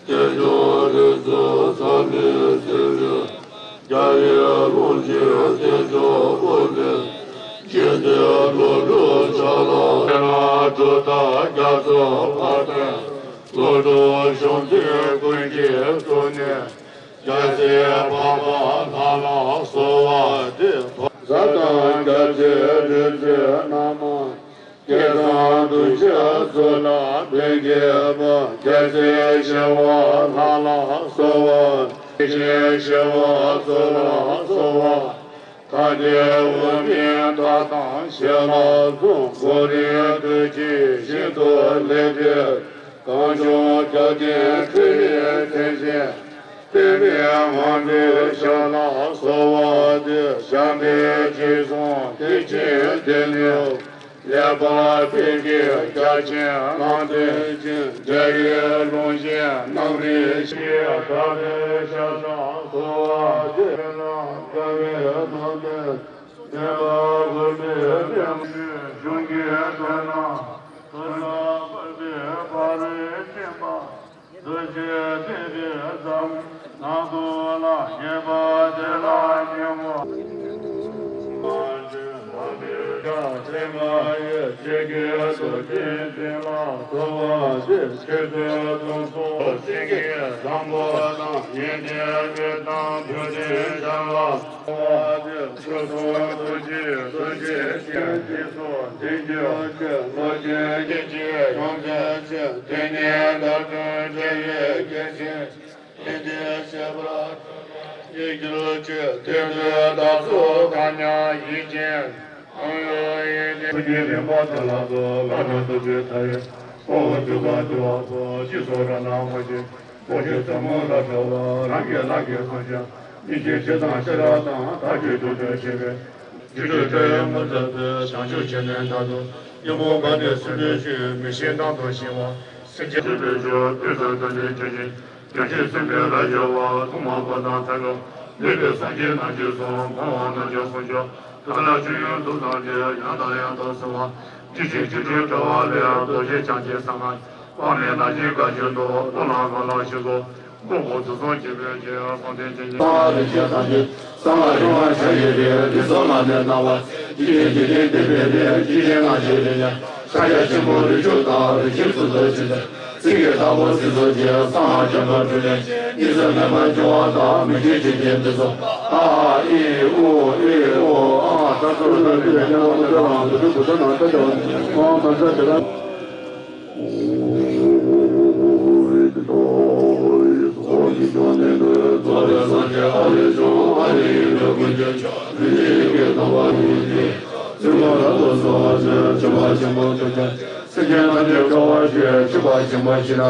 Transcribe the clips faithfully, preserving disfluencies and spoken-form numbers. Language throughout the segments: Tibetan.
རྟེན་འབྱུང་རིགས་གསུམ་ཟབ་མོའི་ཚུལ་ལས། རྒྱལ་བའི་ལུང་བཞིན་རྟེན་འབྱུང་བཀོད་པའི། རྗེ་བཙུན་ཀླུ་སྒྲུབ་ཕྱག་ལ། ལ་གྲུབ་མཐའ་རྒྱ་མཚོ་ཕ་བསྟན། ཀླུ་སྒྲུབ་གཞུང་འཛིན་ཀུན་གྱི་གཙོ་ནས། རྒྱལ་སྲས་འཕགས་པ་ལྷ་ལ་གསོལ་བ་འདེབས། ཟབ་དང་རྒྱ་ཆེའི་རིག་འཛིན་རྣམས། སྐལ་བཟང་གདུལ་བྱའི་ཚོགས་ལ་ཕན་བསྐྱེད་པ། རྒྱལ་སྲས་ཞི་བ་ལྷ་ལ་གསོལ་བ། རྒྱལ་སྲས་ཞི་བ་འཚོ་ལ་གསོལ་བ། མཐའ་འདས་འོག་མིན་མཐའ་དང་ཞལ་ལག་འཛོམས། གོ་རིམ་དུས་ཀྱི་ཞིང་དུ་སླེབས་པའི། གངས་ལྗོངས་རྒྱལ་བསྟན་འཕྲིན་ལས་མཚན་ཅན། པདྨའི་ངང་པའི་ཞབས་ལ་གསོལ་བ་འདེབས། བྱམས་པའི་རྗེས་བཟུང་བདེ་ཆེན་བདེ་གནས། ལེགས་པར་སྤེལ་གྱུར་རྒྱ་ཆེན་ལམ་སྟོན་ཅན། རྒྱལ་བའི་ལུང་བཞིན་རྣམ་རིག་ཤེས། དགའ་བའི་ཞབས་ལ་གསོལ་བ་འདེབས། དགའ་བའི་ཐོག་ནས་ནད་པ་འགོག་པའི་པདྨ། གཞུང་གི་དོན་རྣམས་ཐོས་བསམ་དགོས་པའི་ཕ་རོལ་ཕྱིན་པ། འདུ་བྱེད་ཐེག་པའི་ཟབ་མོའི་ནང་དུ་ལ། ངེས་པར་དེ་ལ་སྙིང་པོ། ཚད་མ་ཡི་ཆོས་ཀྱི་རྡོ་རྗེ་འཛིན་ལ་གསོལ་བ་འདེབས། ཆོས་སྐུ་གསུང་རབ་སེང་གེའི་བཟང་པོ་དང་། ཡོན་ཏན་དངོས་དང་བརྒྱུད་ལྡན་ཞབས་ལ་གསོལ་བ་འདེབས། སྐུ་གསུང་ཐུགས་ཀྱི་ཐུགས་རྗེ་ཅན། རྗེས་སུ་འཛིན་གྱུར་ཅིག། བློ་ཆེན་སྐྱེ་མཆེད་ཡོངས་འཛིན་ཅིང་། དེང་ནས་བདག་ཀུན་དྲན་པས་སྐྱེས་ཆེན། དེང་འདིར་ཤེས་པར་སྤྲོ་བས་ཡིད་གྱུར་ཅིག། དེང་དུས་བདག་སོགས་གང་ཉམས་ཡིད་ཅན་དང་། ཡོན་ཏན་ཐུགས་རྗེའི་རིམ་པ་དེ་ལ་སོགས། བླ་ན་མེད་པའི་མཐའ་ཡས་དཔའ་བོ་ཐུབ་པ་འདུལ་བ་པོ། ཞེས་སོགས་རབ་སྣང་མ་བྱེད་རྡོ་རྗེ་ཐལ་མོ་སྒྲ་སྒྲོགས་པ། རང་གི་ལྷ་སྐལ་གསུང་ཞིང་སྙིང་རྗེ་ཆེ་དང་ཤེས་རབ་དང་། མཐའ་བརྒྱད་ཐོག་ཏུ་ཕྱིན་པའི་སྒྱུ་འཕྲུལ་སྤྲུལ་པའི་ངོ་མཚར་པའི། བྱང་ཆུབ་ཆེན་པོའི་མཐར་ཐུག་ཉོན་མོངས་པ་དེ་སེལ་བའི་ཕྱིར། མི་ཤེས་དང་དུ་ཤེས་པ་སེམས་ཅན་ཐེག་པའི་ཆོས་ཕུན་སུམ་ཐུབ་པའི་ཆོས་ཀྱི་རྒྱ་ཆེན་སེམས་དཔའི་རབ་སྦྱོར་བ། ཐོག་མ་པ་དང་མཐའ་འཁོབ་ལེགས་པའི་སངས་རྒྱས་རྣམས་ཀྱིས་གསུངས། མ་འོངས་རྣམས་ཀྱང་གསུང་ཕྱིར། ད་ལྟ་ཆོས་ཀྱི་ཐུགས་བསམ་སྟེ། ཡང་དང་ཡང་དུ་གསོལ་བ། འཇིགས་བྱེད་ཆོས་ཀྱི་དྲ་བ་ལས། རྡོ་རྗེ་འཆང་ཆེན་གསང་སྔགས་དཔག་མེད་རྣམས་ཀྱིས་བཀའ་བཞིན་དུ། གཙུག་ལག་ཁང་ལ་ཞིག་གསོ། དགོངས་པ་ཚུལ་གསུམ་གྱི་བོན་གྱི་གསང་རྟེན་ཅན་གྱི། གསང་བ་རིན་ཆེན་ཐམས་ཅད་གསང་བ་ཡོངས་ལ་ཕྱག་བགྱིས་ཏེ། འདི་ཚོ་ལ་ནི་གནང་བ། འཇིག་རྟེན་འཇིག་རྟེན་བསྟན་པའི་གནས། འཇིག་རྟེན་སྔ་ཕྱི་རིང་ཡང་། ཕྱག་རྒྱ་ཆེན་པོ་རིགས་དྲུག་དང་། རིགས་ཆེན་ཚོགས་རྫོགས་ཆེན་དང་། ཚིག་གི་བདག་པོ་སྲིད་མཚོ་སྐྱེས། གསང་བ་འཇམ་དཔལ་སྤྲུལ་ལས་གཉིས་སུ་མེད་པར་བྱུང་བ་དང་། མི་མཁྱེན་ཆོས་ཅན་འདི་ཚོ། ཨ་ཨི་ཨུ་ཨི་ཨོ་ཨ། ད་ཚོ་ལ་ད་དེ་ཡང་ཡང་ལ་ད་རང་དུ་དུ་བུ་ད་ན་ད་ད་ཨ་ད་ད་ད། སེམས་ཅན་ཐམས་ཅད་དགའ་བར་བྱེད། མཆོད་པ་ཆེན་པོ་ཞིག་ན།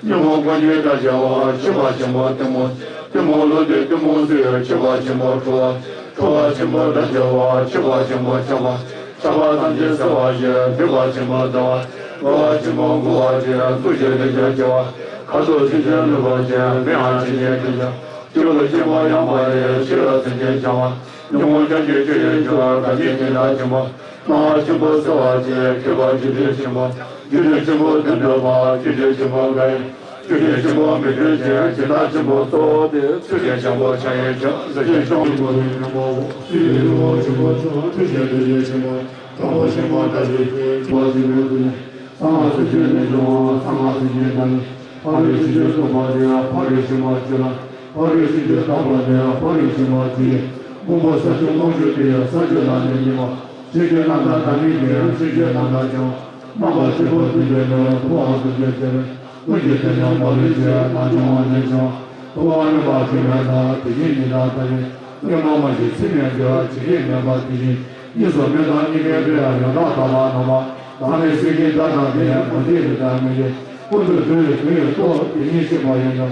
ཉོན་མོངས་ཀུན་གྱི་དགྲ་བྱེད་པ། མཆོད་པ་ཆེན་པོ་གཏི་མུག་གཏི་མུག་ལུས་ཏེ་གཏི་མུག་སེལ། མཆོད་པ་ཆེན་པོ་ཁྲོ་བ། ཁྲོ་བ་ཆེན་པོ་དགྲ་བྱེད་པ། མཆོད་པ་ཆེན་པོ་ཆགས་པ། ཆགས་པ་ཐམས་ཅད་སེལ་བར་བྱེད། སྡིག་པ་ཆེན་པོ་སྦྱང་བ། དགེ་བ་ཆེན་པོ་འགྲུབ་པར་བྱེད། ཐུགས་རྗེ་ལས་ཀྱང་སྐྱེ་བ། ཁ་དོག་ཆེ་ཆུང་ལུས་པོ་ཆེ། མིའམ་ཅི་ཡིན་དེ་ཡང་། སྐྱེས་བུ་ཆེན་པོ་ཡངས་པ་ཡི། ཤེས་རབ་སེམས་ཅན་སྦྱང་བ། ཉོན་མོངས་སྐྱོན་གྱི་སྤྱོད་ཡུལ་གྱུར། དགའ་བཞིའི་སྙིང་ལྟར་ཆེན་པོ། སྣང་བ་ཆེན་པོ་སེལ་བར་བྱེད། མཁས་པ་སྤྱོད་འབྲས་ཆེན་པོ། སྤྱོད་འབྲས་ཆེན་པོ་དོན་གྲུབ་པ། སྤྱོད་འབྲས་ཆེན་པོ་དགའ་བའི། སྤྱོད་འབྲས་ཆེན་པོ་མི་མཐུན་ཕྱིར། སྦྱིན་བདག་ཆེན་པོ་གཙོ་བོ་སྟེ། ཚུལ་ཁྲིམས་ཆེན་པོ་ཕྱག་གཡས་འཁྱིལ། གཟི་བརྗིད་ཆེན་པོ་ཉོན་མོངས་པོ། སྲིད་པའི་ལུང་བ་ཆེན་པོ་མཆོག། འཁྲུལ་ཞིང་འདུ་བྱེད་ཆེན་པོ། དྲང་པོ་ཆེན་པོ་དགྲ་བཅོམ་པའི། གྲུབ་པ་ཆེན་པོའི་སྐུ། གསང་སྔགས་ཚུལ་ཁྲིམས་ནས་བྱུང་བ། གསང་སྔགས་ཚུལ་ཁྲིམས་དང་། ཕ་རོལ་ཕྱིན་བཅུ་རྟོགས་པ་སྟེ། ཕ་རོལ་ཕྱིན་པ་བཅུ་ལ། ཕ་རོལ་ཕྱིན་བཅུ་རྟོགས་པ་སྟེ། ཕ་རོལ་ཕྱིན་པ་བཅུ་ཡི། དབང་པོ་ས་བཅུ་རྨང་བཅུ་སྟེ། ས་བཅུ་ལ་ནི་གཉིས་པ། ཆོས་སྤྱོད་རྣམ་དག་ཐ་མལ་གྱི། ཆོས་སྤྱོད་རྣམ་དག་བྱང་། རྣམ་པར་ཕྱེ་བ་ཐུགས་རྗེ་ནི། ཕོ་བ་ཐུགས་རྗེ་ཆེ། ཀུན་གྱི་དོན་ཡང་མ་ལུས་ཆེ། ནང་སྦྱོང་བ་ནས་བྱང་། ཐུབ་དབང་རིམ་པ་དྲི་མེད་ལ། དེ་བཞིན་ཉི་ཟླ་ལྟ་བུའི། སྐྱེ་མ་མ་བྱས་ཚིག་མེད་དུ། ཇི་སྐད་སྨྲས་པ་དེ་བཞིན། གཉིས་སུ་མེད་དང་གཉིས་མེད་པའི། ཡང་དག་དག་པ་རྣམ་པ། བདག་མེད་གསེར་གྱི་མདའ་དང་ལྡན། མུ་སྟེགས་རི་དྭགས་མི་ཡི། ཀུན་ཏུ་བཏུལ་བའི་མཐུ་ཡིས་གཏོར། དེ་ཉིད་གཤེགས་པ་ཡིན་ཏེ།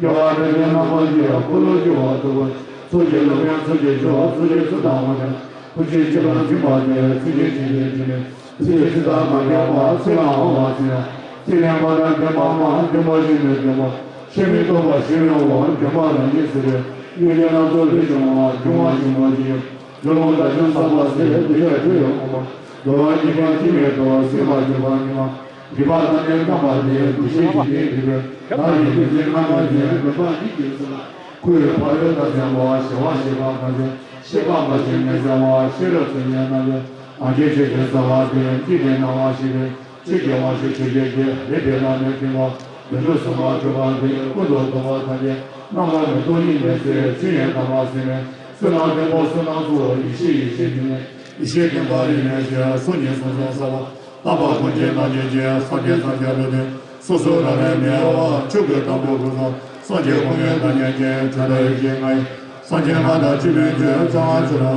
རྒྱལ་བ་དཔལ་ལྡན་རྣམ་པར་རྒྱལ། འཁོར་ལོས་སྒྱུར་བ་ཐུབ་པ། ཚོགས་ཀྱི་ལམ་ཡང་ཚོགས་ཀྱི་མཆོག། ཚོགས་ཀྱི་མཆོག་དང་དབང་ལྡན། ཐུགས་རྗེས་གཅིག་པར་འཛིན་པ་སྟེ། ཐུགས་རྗེ་ཆེན་པོའི་དྲི་མེད། ཚིག་ཚིག་དང་མ་འགལ་བ། ཚིག་ལའང་དབང་བ་ཟེར་ཡང་། ཚིག་ལེན་པ་དང་ལྡན་པ་མ། ལྡན་པ་གཞན་ལས་ལྡན་པ། ཆོས་མིན་རྟོག་པ་གཞན་ཡོད་པ། འདུན་པ་རང་བཞིན་སྲིད་པའི། གཡོ་སྒྱུ་སྣ་ཚོགས་ལས་བྱུང་བ། འབྱུང་བ་འབྱུང་བ་ཅན། ལུས་ལོངས་དགྲ་བཅོམ་ཟག་པ་ཟད། འདུལ་བའི་ཁྲོད་ཡོད་ངོ་མ། འདུལ་བ་གཉིས་ཀྱང་ཐིག་མེད་དུ། སྲིད་པ་འཇིག་པ་ཉིད་མ། སྒྲིབ་པ་རྣམ་སྨིན་རྣམ་པར་འདས། འདུ་ཤེས་འཇིག་རྟེན་སྒྲིབ་པའི་ནང་ནས་ཉིན་མཚན་ལྔ་པ་ནས་བདུན་པ་གཉིས་ཀྱི་ཚེ་ལ། ཁོས་བག་ཡོད་ལྟར་བྱ་བ། བྱ་བ་བྱེད་པ་ཐམས་ཅད་ཤེས་པ་མ་བྱས་ནས་བྱ་བ། ཤེས་རབ་སེམས་ཅན་རྣམས་ཀྱི་ལམ་གྱི་ཆོས་ཀྱི་རྩ་བ་སྟེ། འཇིག་རྟེན་སྣང་བ་ཤེས་པའི་ཆོས་ཀྱི་དབང་ཕྱུག་ཆོས་ཅན་གྱི་ལས་དེ་ལ་ནི་ཐིམ་པ་བདུན་ཅུ་སོ་ལྔ་སྤྲུལ་པ་འདི་ཀུན་ཏུ་རྫོགས་པ་ཐམས་ཅད་རྣམ་པར་མི་རྟོག་ཉིད་མེད་ཚེ། ཆོས་དབྱིངས་དྭངས་མ་སེར་མོའི་བསོད་ནམས་ལྡན་པ་བསོད་ནམས་ཚོགས། ཡེ་ཤེས་ཡེ་ཤེས་ཉིད་ནི་ཡེ་ཤེས་ལྡན་པ་ཡིན་ནས་ཞེས། སོ་གཉིས་གསུམ་གསུམ་ས་བ། རྣམ་པ་ཀུན་གྱི་རྣམ་འགྱུར་ཅན། སངས་རྒྱས་སངས་རྒྱས་ལུས་རྟེན་སོ་སོ་རང་རེ་མེད་པ། ཆོས་ཀྱི་དང་པོ་ཀུན་བཟང་སངས་རྒྱས་ཀུན་གྱི་བདག་ཉིད་ཅན། དྲན་རྟོག་ཡེ་ཤེས་ལྔ་ཡི་སངས་རྒྱས་ལྔ་དང་གཅིག་པའི་རྒྱུ། རྩ་བ་ཆུ་ལ་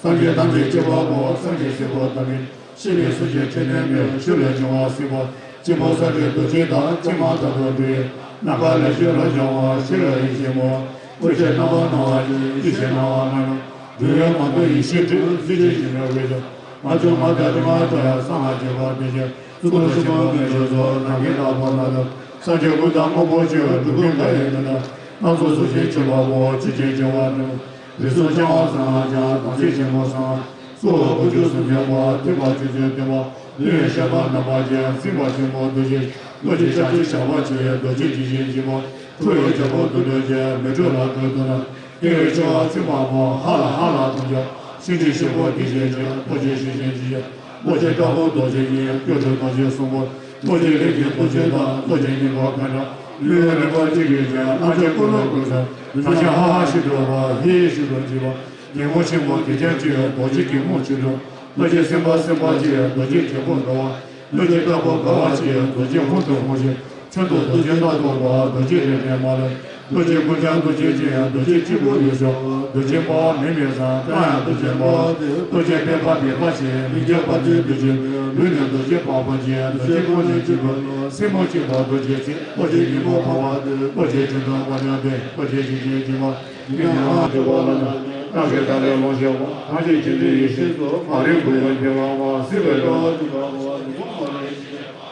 སངས་རྒྱས་ཐམས་ཅད་གཅིག་པ་པོ། སངས་རྒྱས་སྲས་པོ་དམ་པའི་ཤེས་རིག་གསུང་གཅིག་ཕྲིན་ལས་མེད། ཆོས་ལས་བྱུང་བ་སྲིད་པ་གཅིག་པོ་སངས་རྒྱས་རྡོ་རྗེ་དང་། གཅིག་མ་ཐག་ཏུ་འདུ་བའི་ནམ་མཁའ་ལས་ཆོས་ལ་སྦྱང་བ་ཤེས་རབ་ཡེ་ཤེས་མོ། ཀུན་གཞི་རྣམ་པར་སྣང་བ་ཉིད། ཡེ་ཤེས་སྣང་བ་ལྔ་ཡི་འདུ་བའི་མ་འདུ་ཡེ་ཤེས་སྤྲོས། གཟི་བརྗིད་ཞི་བའི་འོད་ཀྱང་མ་བྱུང་མ་དག་དྲི་མ་དག་ཡང་གསང་སྔགས་རྒྱས་པ་དེ་བཞིན་གཙུག་ཏོར་ཆེན་པོ་དཀོན་མཆོག་གསུམ། ནམ་མཁའི་མཐའ་དང་ནམ་མཁའ་དང་། སངས་རྒྱས་ཀུན་དང་དངོས་པོ་སྤྱོད། འགྲོ་ཀུན་དགའ་བའི་གནས་དང་། སྣ་ཚོགས་གཟུགས་ཅན་མཆོད་པ་པོ། ཆོས་ཀྱི་སྐྱེ་བ་སྒྲོལ། རིགས་གསུམ་སྐྱེ་བ་སངས་རྒྱས་དམ་ཚིག་ཆེན་པོ་གསུམ། གཙོ་བོ་དཀོན་མཆོག་གསུམ་མཁྱེན་པ། ཐེག་པ་ཆོས་ཚུལ་སྟོན་པ། ལྷ་ཡི་ཞབས་པད་བསྣམས་པ་ཅན། སེམས་དཔའ་ཆེན་པོ་རྡོ་རྗེ། རྡོ་རྗེ་ལྕགས་ཀྱུ་ཞགས་པ་ཆེ། རྡོ་རྗེ་འཇིགས་བྱེད་འཇིགས་པ། ཁྲོ་བོའི་རྒྱལ་པོ་བདུད་འདུལ་ཅན། མི་ཁྲོ་ལ་ཁྲོ་བདུད་ནག་སྐྱེ་བའི་ཆེ་བ་ཚིག་མ་པོ། ཧ་ལ་ཧ་ལ་ཐམས་ཅད་ཤིན་ཏུ་ཞི་བ་དེ་བཞིན་གཤེགས། རྡོ་རྗེ་ཞི་ཞིང་འཇིགས་བྱེད། རྡོ་རྗེ་དྲག་པོ་རྡོ་རྗེ་ཡིན། སྐྱོ་གྲོལ་རྡོ་རྗེ་གསུམ་པོ། རྡོ་རྗེ་ལས་ཀྱི་རྡོ་རྗེ་དང་། རྡོ་རྗེ་སྙིང་པོ་མཁའ་འགྲོ། ལུས་རིག་པ་གཅིག་གིས་བཞེངས། རྣམ་ཤེས་ཀུན་ལ་ཀུན་གསལ། བགྲང་བྱ་ཧ་ཧ་ཞིག་ཏུ་འོང་བ། ཧེ་ཧེ་ཞིག་ཏུ་འཇིགས་པ། རྒྱལ་མོ་ཆེན་པོ་དེ་ཀྱང་གཅིག་རྡོ་རྗེ་གད་མོ་ཆེ་འགྲོ། རྡོ་རྗེ་སེམས་དཔའ་སེམས་དཔའ་ཆེ། རྡོ་རྗེ་གད་མོ་འགྲོ་བ། རྡོ་རྗེ་དཀར་པོ་དགའ་བ་ཆེ། རྡོ་རྗེ་ཧུར་དུ་ཧུར་ཞིང་ཁྱོད་དུ་རྡོ་རྗེ་རྣམ་རྟོག་པ། རྡོ་རྗེ་རེ་རེ་མ་ལུས། རྡོ་རྗེ་ཀུན་ཀྱང་རྡོ་རྗེ་ཅན། རྡོ་རྗེ་སྤྱི་བོ་ཡོད་ཤོག་རྡོ་རྗེ་དཔའ་བ་མེ་མེ་བཟང་། དཔའ་ཡང་རྡོ་རྗེ་དཔའ། རྡོ་རྗེ་ཕལ་པ་ཕལ་པ་ཆེ། མི་སྐྱ་པ་ཚོའི་རྡོ་རྗེ། ལུས་ནི་རྡོ་རྗེ་པགས་པ་ཅན། རྡོ་རྗེ་ཀུན་ནས་གཅིག་པ། སེན་མོ་གཅིག་པ་རྡོ་རྗེ་སྲིད། རྡོ་རྗེ་སྙིང་པོ་འཕོ་བ། རྡོ་རྗེ་ཁྲི་སྟོང་པ་ཉག་སྟེ། རྡོ་རྗེ་ཞིང་གཤེགས་སྦྱིན་པ། ཡིན་ཡང་དེ་བ་ལ་ན། རྣམ་ཤེས་དག་ལས་ལོངས་སྤྱོད་པ། ཐམས་ཅད་མཁྱེན་པའི་ཡེ་ཤེས་སུ། མ་རིག་པའི་ཡོན་ཏན་ལ་མ་སྲིད་པའི་དགྲ་བཅོམ་པ།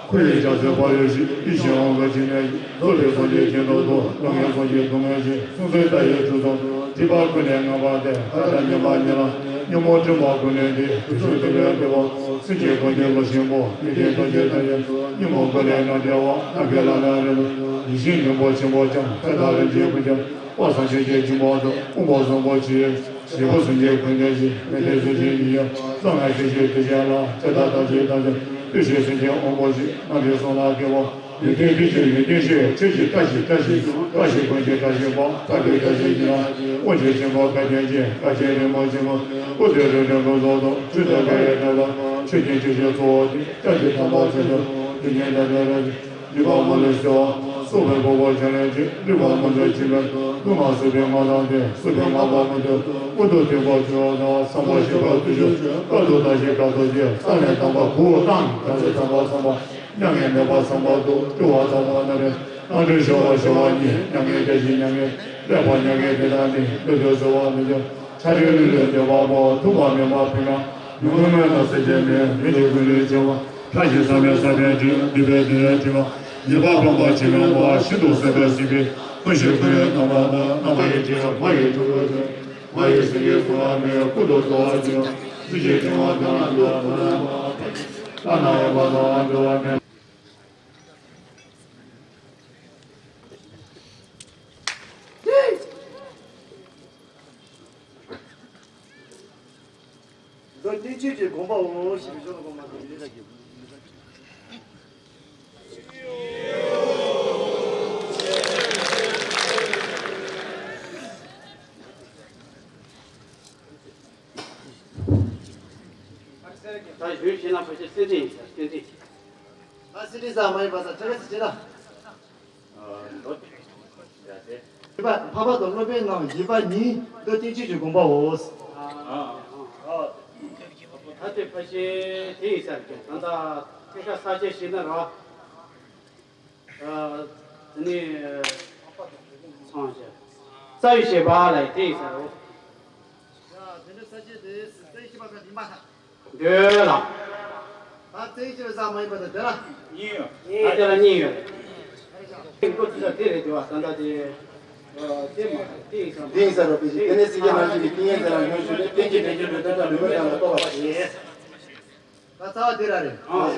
ཁོ་ཡི་ཕྱག་འཚལ་བག་ཡོད་ཞིང་། ཡིད་བཞིན་དབང་བསྐུར་ཇི་སྙེད་ཀྱི། རྫོགས་པའི་སངས་རྒྱས་བྱིན་དང་ཐོབ། སློབ་དཔོན་སངས་རྒྱས་སྡུག་བསྔལ་ཞི། གསུང་ཚུལ་མཐའ་ཡས་ཁྲུས་གསོལ། སྡིག་པ་ཀུན་ལས་ངན་པ་འདས། ལྷ་དང་མཉམ་པ་ཉིད་ལ། ཉོན་མོངས་དྲི་མ་ཀུན་ལས་འདས། དུས་གསུམ་ཐུབ་པའི་བདེ་བ། སེམས་ཅན་ཀུན་གྱི་བློ་ཆེན་པོ། མི་མཁྱེན་དོན་ཆེན་ཐམས་ཅད། ཉོན་མོངས་ཀུན་ལས་རྣམ་བྲལ་བ། རྣམ་མཁྱེན་ལག་ན་རིང་མོ། ཡིད་བཞིན་སྙིང་པོ་ཆེན་པོ་ལྕམ། ཕྱག་དང་རིན་ཆེན་ཀུན་ཁྱབ། དཔག་བསམ་ཤིང་རྗེ་འབྱུང་པོ་དང་། དབང་པོ་བཟང་པོ་ཆེ། བྱེད་པོ་སེམས་ཅན་ཀུན་བདེ་ཞིང་། མི་བདེ་སེམས་ཅན་ཉིད་ཡོད། གསང་སྔགས་ཆོས་ཀྱི་དེ་ཅན་ལ། ཇི་ལྟར་བལྟ་ཅི་ལྟ་ཅི། བདེ་གཤེགས་སེམས་ཅན་དབང་པོ་ཆེ། རྣམ་འདྲེན་གསུམ་ལ་སྐྱེ་བོ། ཡོན་ཏན་ཐུགས་རྗེ་ཡོན་ཏན་ཤེས། ཆོས་ཀྱི་བཀྲ་ཤིས་བཀྲ་ཤིས་ཤོག་བཀྲ་ཤིས་ཀུན་གྱི་བཀྲ་ཤིས་པ། བཀའ་བརྒྱུད་བཀྲ་ཤིས་ཉིད་ལ། དབང་ཕྱུག་ཆེན་པོ་བཀའ་བརྒྱུད་ཅན། བཀའ་ཆེན་རིན་པོ་ཆེན་པོ། སྐུ་ཚེ་རིང་འབྲིང་ཀུན་རྫོགས་སུ། ཆོས་དང་འགལ་བའི་དོན་དག་ཆོས་ཀྱི་ཆོས་ཀྱི་གཙོ་བོ་སྟེ། བཀྲ་ཤིས་དམ་པ་ཚེ་རབས། དུས་ངན་དང་འདས་རབས། ནུས་པ་མ་ལུས་སེལ་བ། སྲོག་པའི་ཕུང་པོ་ཆ་ལོན་ཅིང་། ལུས་པ་མ་འདྲ་ཅི་ལོན། ལུས་ངག་སྲིད་པའི་ངང་དང་ལྡན། སྲིད་པའི་ངང་པ་མི་འདོད། ཀུན་ཏུ་ཐེག་པ་ཆོས་དང་། བསམ་པ་ཤེས་པ་དུས་ཆོས། བཀའ་ཐུབ་དང་ཞིང་བཀའ་ཐུབ་ཅན། ས་ལས་དམ་པ་གུ་དང་། བྲམ་ཟེ་དམ་པ་བསམ་པ། མྱ་ངན་མེད་པ་བསམ་པ་དུ། སྤྲུལ་པ་དམ་པ་རྣམ་པའི། རྣམ་སྤྲུལ་ཞི་བ་ཞི་བ་ཉིད། མྱ་ངན་བདེ་ཞིང་མྱ་ངན་ལེགས་པ་མྱ་ངན་འདས་དང་ནི། ལུས་འདོད་གསོལ་བ་མི་འདོད། ཆ་ལུས་ལུས་ལས་འདས་པ་པོ། ཐུབ་པ་མེད་པ་ཕན་ཡོན་མྱུ་གུ་མེད་ན་སེམས་ཅན་མེད། མི་ནི་ཀུན་ལས་ཆེ་བ། ཕྲ་ཞིང་ཟབ་མོའི་ས་པཎ་སྒྲུབ། འདུས་པའི་འདུན་ལས་ཁྲིད་པ། ཉེས་པ་སྤངས་པ་ཕྱིར་འོང་བ། ཤིན་ཏུ་ཟབ་པའི་སྲིད་པའི། ཀུན་གཞི་ཀུན་ལས་རྣམ་པར་རྣམ། རྣམ་པ་ཡི་ཕྲིན་ལས་མ་ཡི་ཐུགས་ཀྱི་དོན། མ་ཡི་སེང་གེའི་གཟུགས་ལ་མེད། ཀུན་ཏུ་རྫོགས་པ་ཅན། གཟི་བརྗིད་ཕྲེང་བ་ལྡན་ལ་འདུད་པ། མ་ལུས་པ་དང་འབྲལ་བ་མེད། མདོ་སྡེ་བརྒྱད་ཀྱི་དགོངས་པའོ་ཞེས་པའི་ཞོར་དུ་དགོངས་པ་དང་། ད་ཡུལ་ཤེས་ན་ཕལ་ཆེར་སེམས་ཅན་ཡིན་ས་རེད། སེམས་ཅན། ད་སེམས་ཅན་ས་མ་ཡིན་པ་ས་ཁྲ་ཁ་སི་བྱེད་ན། ཡིད་པ་འཕགས་པ་དང་སློབ་དཔོན་རྣམས་ཡིད་པ་གཉིས། མདོ་སྡེ་བརྒྱད་ཀྱི་དགོངས་པའོ། ད་དེ་ཕལ་ཆེར་དེ་ཡིན་ས་རེད། ད་ལྟ་ཐད་ཀར་ས་བཅད་བྱས་ན་ར། ཨ། དེ་ནས་ཚང་བྱ། རྩ་བའི་བྱེད་པ་ལ་དེ་ཡིན་ས་རེད། ཡ། དེ་འདྲ་ས་བཅད་དེ་རྩ་བའི་བྱེད་པ་ག་དེ་མ་ཐག་འདོད་ལ། ད་རྩ་བའི་བྱེད་པ་ས་མ་ཡིན་པ་དང་འདོད་ལ། གཉིས་ཡོད། ད་དེ་ལ་གཉིས་ཡོད། ཁོ་ཚོ་ས་དེ་རེད་འདོད་པ་ད་ལྟ་དེ། ཨ། དེ་མ་རེད། དེ་ཡིན་ས་མ་རེད། དེ་ཡིན་ས་རེད། དེ་ནས་སྲིད་ཀྱི་ནང་བཞིན་གྱི་ཏིང་ངེ་འཛིན་ལ་སྙོམས་ཞུགས་ཏེ། རྟེན་ཅིང་འབྲེལ་གྱི་ལུས་རྟེན་དང་ལུས་མིན་ལ་རྟོག་པ་བྱེད། ད་རྩ་བ་དེ་ར་རེད། ཨང་།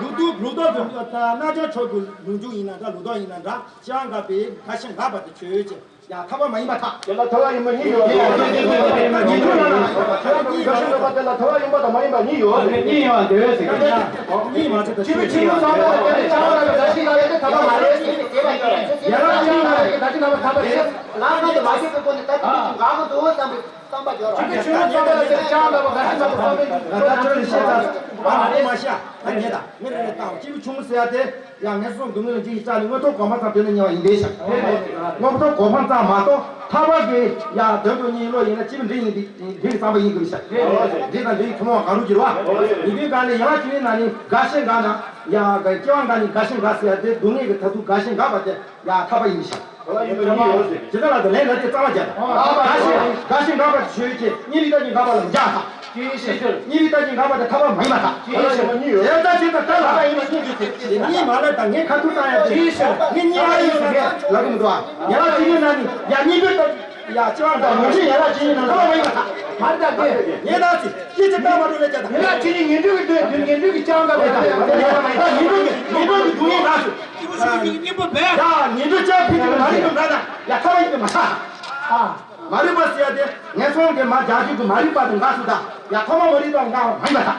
ལུགས་ལྡོག་ལུགས་ལྡོག་ཏུ་རྣལ་འབྱོར་མཆོག་གི་ལུགས་འབྱུང་ཡིན་ན་འདྲ། ལུགས་ལྡོག་ཡིན་ན་འདྲ། སྐྱེ་བ་འགག་པའི་འགགས་ཞེན་འགག་པ་དེ་ཆོས་ཅན། ཡང་ཐར་པ་མ་ཡིན་པར་ཐལ། དེ་ལ་ཐར་པ་ཡིན་པ་གཉིས་ཡོད། ཉིད་དུ་ལ་ལ་འགགས་ཞེན་འགག་པ་དེ་ལ་ཐར་པ་ཡིན་པ་དང་མ་ཡིན་པ་གཉིས་ཡོད། གཉིས་ཡོད་འདོད་ཟེར་གྱི། གཉིས་མ་ཚད་ཆོས་ཅན། ཆོས་ཅན་ཚང་མ་ལ་སྐྱེ་བའི་ཆགས་པ་ལ་འགགས་ཞེན་འགག་ཡ་དེ་ཐར་པ་མ་རེད། ཡང་ན་ཆོས་ཅན་ལ་འགགས་ཞེན་འགག་པ་ཐར་པ་རེད། ལམ་ཁ་དུ་མ་སྐྱེས་པའི་སྒོ་ནས་ད་དུང་འགག་གི་འདུག་བསམ་པའི་བསམ་པ་སྦྱོར་བ། ཆོས་ཅན་ཚང་མ་ལ་སྐྱེ་བའི་ཆགས་པ་ལ་འགགས་ཞེན་འགག་པ་ཐར་པ་ཡིན་པ་ཆོས་ཅན། ཨ་མ་རེད་མ་ཤ། ད་ངས་ད་མི་རེ་རེ་བཏང་སྐྱེས་བུ་ཆུང་ཟེར་ཡ་དེ། ཡང་ངན་སོང་སྡུག་བསྔལ་འཇིགས་ཤིང་སྐྲག་ནས་མངོན་མཐོ་གོ་འཕང་ཙམ་དེ་ནས་ཉེ་བ་ཡིན་པའི་ཕྱིར། མངོན་མཐོ་གོ་འཕང་ཙམ་མ་གཏོགས་ཐར་པ་གི་ཡང་དོན་དུ་གཉིད་ལོག་ཡིན་ན་སྐྱེས་བུ་འབྲིང་ཡིན་པའི་འབྲིང་གི་བསམ་པ་ཡིན་དགོས་ཤག་འབྲིང་དང་འབྲིང་གི་ཐུན་མོང་གང་རུང་གྱུར་བ། ཡིན་པའི་སྒང་ནས་ཡང་སྐྱེ་བའི་ནང་ནས་འགགས་ཞེན་འགག་ན་ཡང་སྐྱེ་བ་འགག་ནས་འགགས་ཞེན་འགག་ཟེར་ཡ་དེ་སྡུག་བསྔལ་གྱི་མཐར་ཐུག་འགགས་ཞེན་འགག་པ་དེ་ཡང་ཐར་པ་ཡིན་པའི་ཕྱིར། ཇི་ལྟར་ལ་དེ་ལན་ལ་དེ་རྩ་བ་རྒྱག་དང་། འགགས་ཞེན་འགགས་ཞེན་འགག་པ་དེ་ཆོས་ཅན། གཉིས་པའི་རྟགས་ཀྱིས་འགག་པ་ལ་མི་འཇོག་དང་། གཉིས་པའི་རྟགས་ཀྱིས་འགག་པ་དེ་ཐར་པ་མ་ཡིན་པར་ཐལ། དེ་ལྟ་ཅི་ལྟར་ལྟར་ལ་ཡིན་པ་གཉིས་ཀྱི་ཚེ། གཉིས་མ་ལ་དང་ངས་ཁ་ཐུག་བཏང་ཡ་དེ། ངས་གཉིས་ཡ་ཡིན་ཟེར་ལབ་གི་མི་འདུག་ཨ། ཡ་ལ་གཅིག་ཡིན་ན་ནི་ཡ་གཉིས་པའི་རྟགས་ཡ་སྤྱི་བ་དང་མུ་མཐུད་ཡ་ལ་གཅིག་ཡིན་ན་ཐར་པ་མ་ཡིན་པར་ཐལ། མ་རེད་ད་དེ། ངས་ད་ཅི་ཅི་ཅི་ལྟ་མ་འགྲོ་ལས་ཀྱང་ད། ཡ་ལ་གཅིག་ཡིན་ངན་འགྲོ་གི་དོན་དུ་ངན་འགྲོ་གི་སྤྱི་བ་འགག་པ་དང་། ངན་འགྲོ་གི་ངན་འགྲོ་གི་སྡུག་བསྔལ་ལ་སོགས། གཅིག་པུ་ཆོས་ཀྱི་སྙིང་པོ་འབད། ཡ་ངན་འགྲོ་སྤྱི་བ་ཕལ་ཆེར་མ་རིག་པ་འགག་ན་ཡ་ཐར་པ་ཡིན་པས་མ་ཐལ། ཨ། མ་རིག་པ་ཟེར་ཡ་དེ་ངན་སོང་གི་མ་བྱ་རྒྱུད་ཀྱི་མ་རིག་པ་དང་འགགས་སུ་དང་ཡ་ཐོག་མ་མ་རིག་པ་འགག་པ་མ་ཡིན་པར་ཐལ།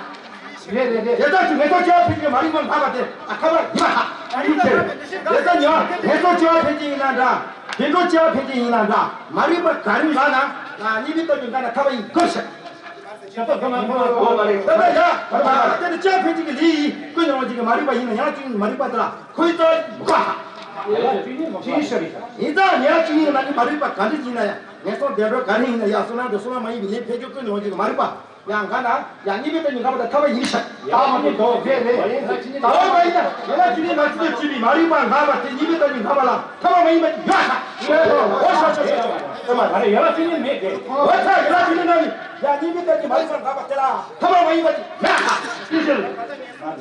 རེད་རེད་རེད། དེ་ལྟར་གྱི་ངན་སོང་སྤྱི་བ་ཕལ་ཆེར་མ་རིག་པ་འགག་པ་དེ་ཨ་ཐར་པ་ཡིན་པར་ཐལ། ཨ་ནི་ཁྱེད་དེ་ལྟར་ཉེ་བ་ངན་སོང་སྤྱི་བ་ཕལ་ཆེར་ཡིན་ན་འདྲ། བདེ་འགྲོ་སྤྱི་བ་ཕལ་ཆེར་ཡིན་ན་འདྲ། མ་རིག་པ་ག་རེ་འགག་ན་གཉིས་པའི་རྟགས་ཀྱིས་འགག་ན་ཐར་པ་ཡིན་དགོས་ཤག་ད་ལྟ་ཡ། ད་ལྟ་ཡ། དེ་ནི་སྤྱི་བ་ཕལ་ཆེར་གྱི་ལས་ཡིན་ཀུན་ནས་འོང་བ་ཅིག་གི་མ་རིག་པ་ཡིན་ན་ཡང་གཅིག་མ་རིག་པ་དེ་ལ་ཁོའི་རྩ་བ་མི་འགག་ཧ། ཡིན་ཙང་ཉེ་བ་གཅིག་ཡིན་ན་ནི་མ་རིག་པ་ག་འདྲ་ཡིན་ན་ཡང་ངན་སོང་བདེ་འགྲོ་ག་རེ་ཡིན་ན་ཡང་བསོད་ནམས་དང་བསོད་ནམས་མ་ཡིན་པའི་ལས་ཕལ་ཆེར་ཀུན་ནས་འོང་བ་ཅིག་གི་མ་རིག་པ་ཡང་འགག་ན་ཡང་གཉིས་པའི་རྟགས་ཀྱིས་འགག་པ་དང་ཐར་པ་ཡིན་ཤག་ཡ་མ་ནི་དོ་དེ་རེད། ད་བ་མ་ཡིན་ན་ཉེ་བ་གཅིག་ཡིན་ན་ཅི་ལྟར་བྱེད་པའི་མ་རིག་པ་འགག་པ་དེ་གཉིས་པའི་རྟགས་ཀྱིས་འགག་པ་ལ་ཐར་པ་མ་ཡིན་པ་ཡོད་ཤག་འོ་ཤོག་ཤོག་ཤོག་ཐ་མ་ང་རེ་ཡོད་ལ་ཅི་ནི་མེད་དེ། འོ་ཚ་ཡོད་ལ་ཅི་ནི་ན་ནི། ཡ་གཉིས་མི་ལྟར་གྱི་མ་ཡིན་པར་འགག་པ་དེ་ལ་ཐ་མ་མ་ཡིན་པ་ཅི་མེད་ཧ། ཅི་ཟེར།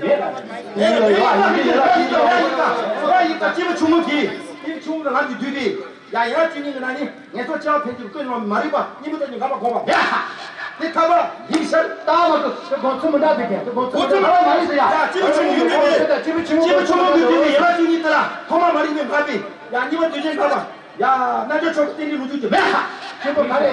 མེད་ལ། ཡ་ཡོད་ལ་ཅི་ནི་ཡོད་ལ་ཅི་ནི་ཡོད་ལ་ཅི་ནི་ཡོད་ལ་ཅི་ནི་ཡོད་ལ། ཅི་མ་ཆུང་མོ་གི། ཅི་མ་ཆུང་མོ་གི་ལམ་གྱི་བསྡུས་པའི། ཡ་ཡོད་ལ་ཅི་ནི་ན་ནི། ངན་སོང་སྐྱེ་བ་འཕེན་བྱེད་ཀྱི་ཀུན་སློང་མ་རིག་པ་གཉིས་མི་ལྟར་གྱི་འགག་པ་སྒོམ་པ་མེད་ཧ། དེ་ཐ་མ་ཡིན་ཤར། ད་མ་གཏོགས་དེ་སྒོམ་ཚུལ་མི་འདྲ་དེ་གས་དེ་སྒོམ་ཚུལ་མི་འདྲ་མ་ཡིན་ཟེར་ཡ། ཅི་མ་ཆུང་མོ་གི་བསྡུས་པའི། ཅི་མ་ཆུང་མོ་གི་བསྡུས་པའི་ཡོད་ལ་ཅི་ནི་དེ་ལ་ཐོག་མ་མ་རིག་པའི་འགག་པའི། ཡ་གཉིས་པ་འདུས་བྱས་འགག་པ། ཡ། རྣལ་འབྱོར་མཆོག་གི་རྟེན་འབྲེལ་ལོ་རྒྱུས་ཀྱི་མེད་ཧ། ཆེན་པོ་ག་རེ།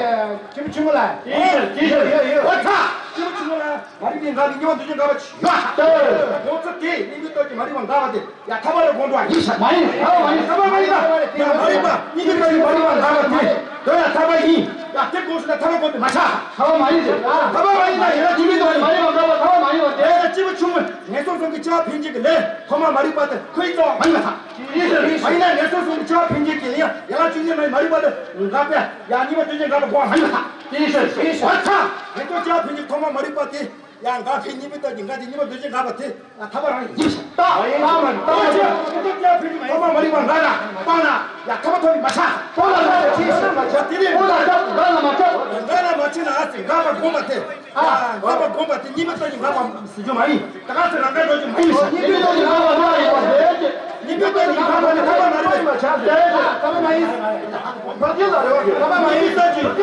ཆེན་པོ་ཆུང་ངུ་ལ། ཡོད་ཡོད་ཡོད། ཡོད་ཡོད། ཨོ་ཚ། ཆེན་པོ་ཆུང་ངུ་ལ་མ་རིག་པའི་འགག་པའི་གཉིས་པ་འདུས་བྱས་འགག་པ་ཡོད་ཧ། ཡོད། གོང་ཚུལ་དེ་གཉིས་པའི་སྟོབས་ཀྱིས་མ་རིག་པ་འགག་པ་དེ་ཡ་ཐར་པ་རེད་དགོངས་འགྲོ་བ་ཡིན་ཤག་མ་ཡིན། ཐར་པ་མ་ཡིན། ཐར་པ་མ་ཡིན་ད། ཡ་མ་རིག་པ་གཉིས་པའི་སྟོབས་ཀྱིས་མ་རིག་པ་འགག་པ་དེ་དོན་ཡ་ཐར་པ་ཡིན། ཡ་དེ་གོང་ཚུལ་ལ་ཐར་པ་དགོངས་པའི་མ་ཆགས། ཐར་པ་མ་ཡིན་ཟེར། ཐར་པ་མ་ཡིན་ད་ཡིན་ན་གཉིས་པའི་སྟོབས་ཀྱིས་མ་རིག་པ་འགག་པ་ཐར་པ་མ་ཡིན་པ་དེ། ཡ་ཡ་ཆེན་པོ་ཆུང་ངུ་ངན་སོང་གསུམ་གྱི་སྐྱེ་བ་འཕེན་བྱེད་ཀྱི་ལས་ཐོག་མ་མ་རིག་པ་དེ་ཁོའི་རྩ་བ་མ་ཡིན་པ་ཐལ། མ་ཡིན་ན་ངན་སོང་གསུམ་གྱི་སྐྱེ་བ་འཕེན་བྱེད་ཀྱི་ལས་ཡན་ལག་བཅུ་གཉིས་མ་ཡིན་མ་རིག་པ་དེ་འགག་པས་ཡ་གཉིས་པ་འདུས་བྱས་འགག་པ་སྒོམ་པ་མ་ཡིན་པ་ཐལ། ཡིན་ཟེར་ཡིན་ཟེར། འོ་ཚ། ངན་སོང་སྐྱེ་བ་འཕེན་བྱེད་ཐོག་མ་མ་རིག་པ་དེ་ཡ་འགག་པའི་གཉིས་པའི་སྟོབས་ཀྱིས་འགག་སྟེ་གཉིས་པ་འདུས་བྱས་འགག་པ་དེ་ཡ་ཐར་པ་རང་ཡིན་ཟེར། ད་ཡིན་ན་ད་ངན་སོང་སྐྱེ་བ་འཕེན་བྱེད་ཐོག་མ་མ་རིག་པ་འགག་ན་སྤངས་ན་ཡ་ཐར་པ་ཐོབ་པའི་མ་ཆགས། སྤངས་ལ་མ་ཆགས། ཡ་དེ་ནས་སྤངས་ལ་ཆགས། འགག་ལ་མ་ཆགས། འགག་ལ་མ་ཆགས་ན་ཨ་ཙི་འགག་པ་སྒོམ་པ་དེ། ཨ། འགག་པ་སྒོམ་པ་དེ་གཉིས་པའི་སྟོབས་ཀྱིས་འགག་པ་ཟེར་རྒྱུ་མ་ཡིན། ད་ག་ཚོད་རང་དགར་འགྲོ་རྒྱུ་མ་ཡིན་ཟེར། གཉིས་པའི་སྟོབས་ཀྱིས་འགག་པ་མ་ཡིན་པ་རེད། གཉིས་པའི་སྟོབས་ཀྱིས་འགག་པ་དེ་ཐར་པ་མ་རེད་པ་ཆགས་ཟེར། ཐར་པ་མ་ཡིན། ཐར་པ་མ་ཡིན་ཟེར། ཐར་པ་མ་ཡིན་ཟེར་གྱི།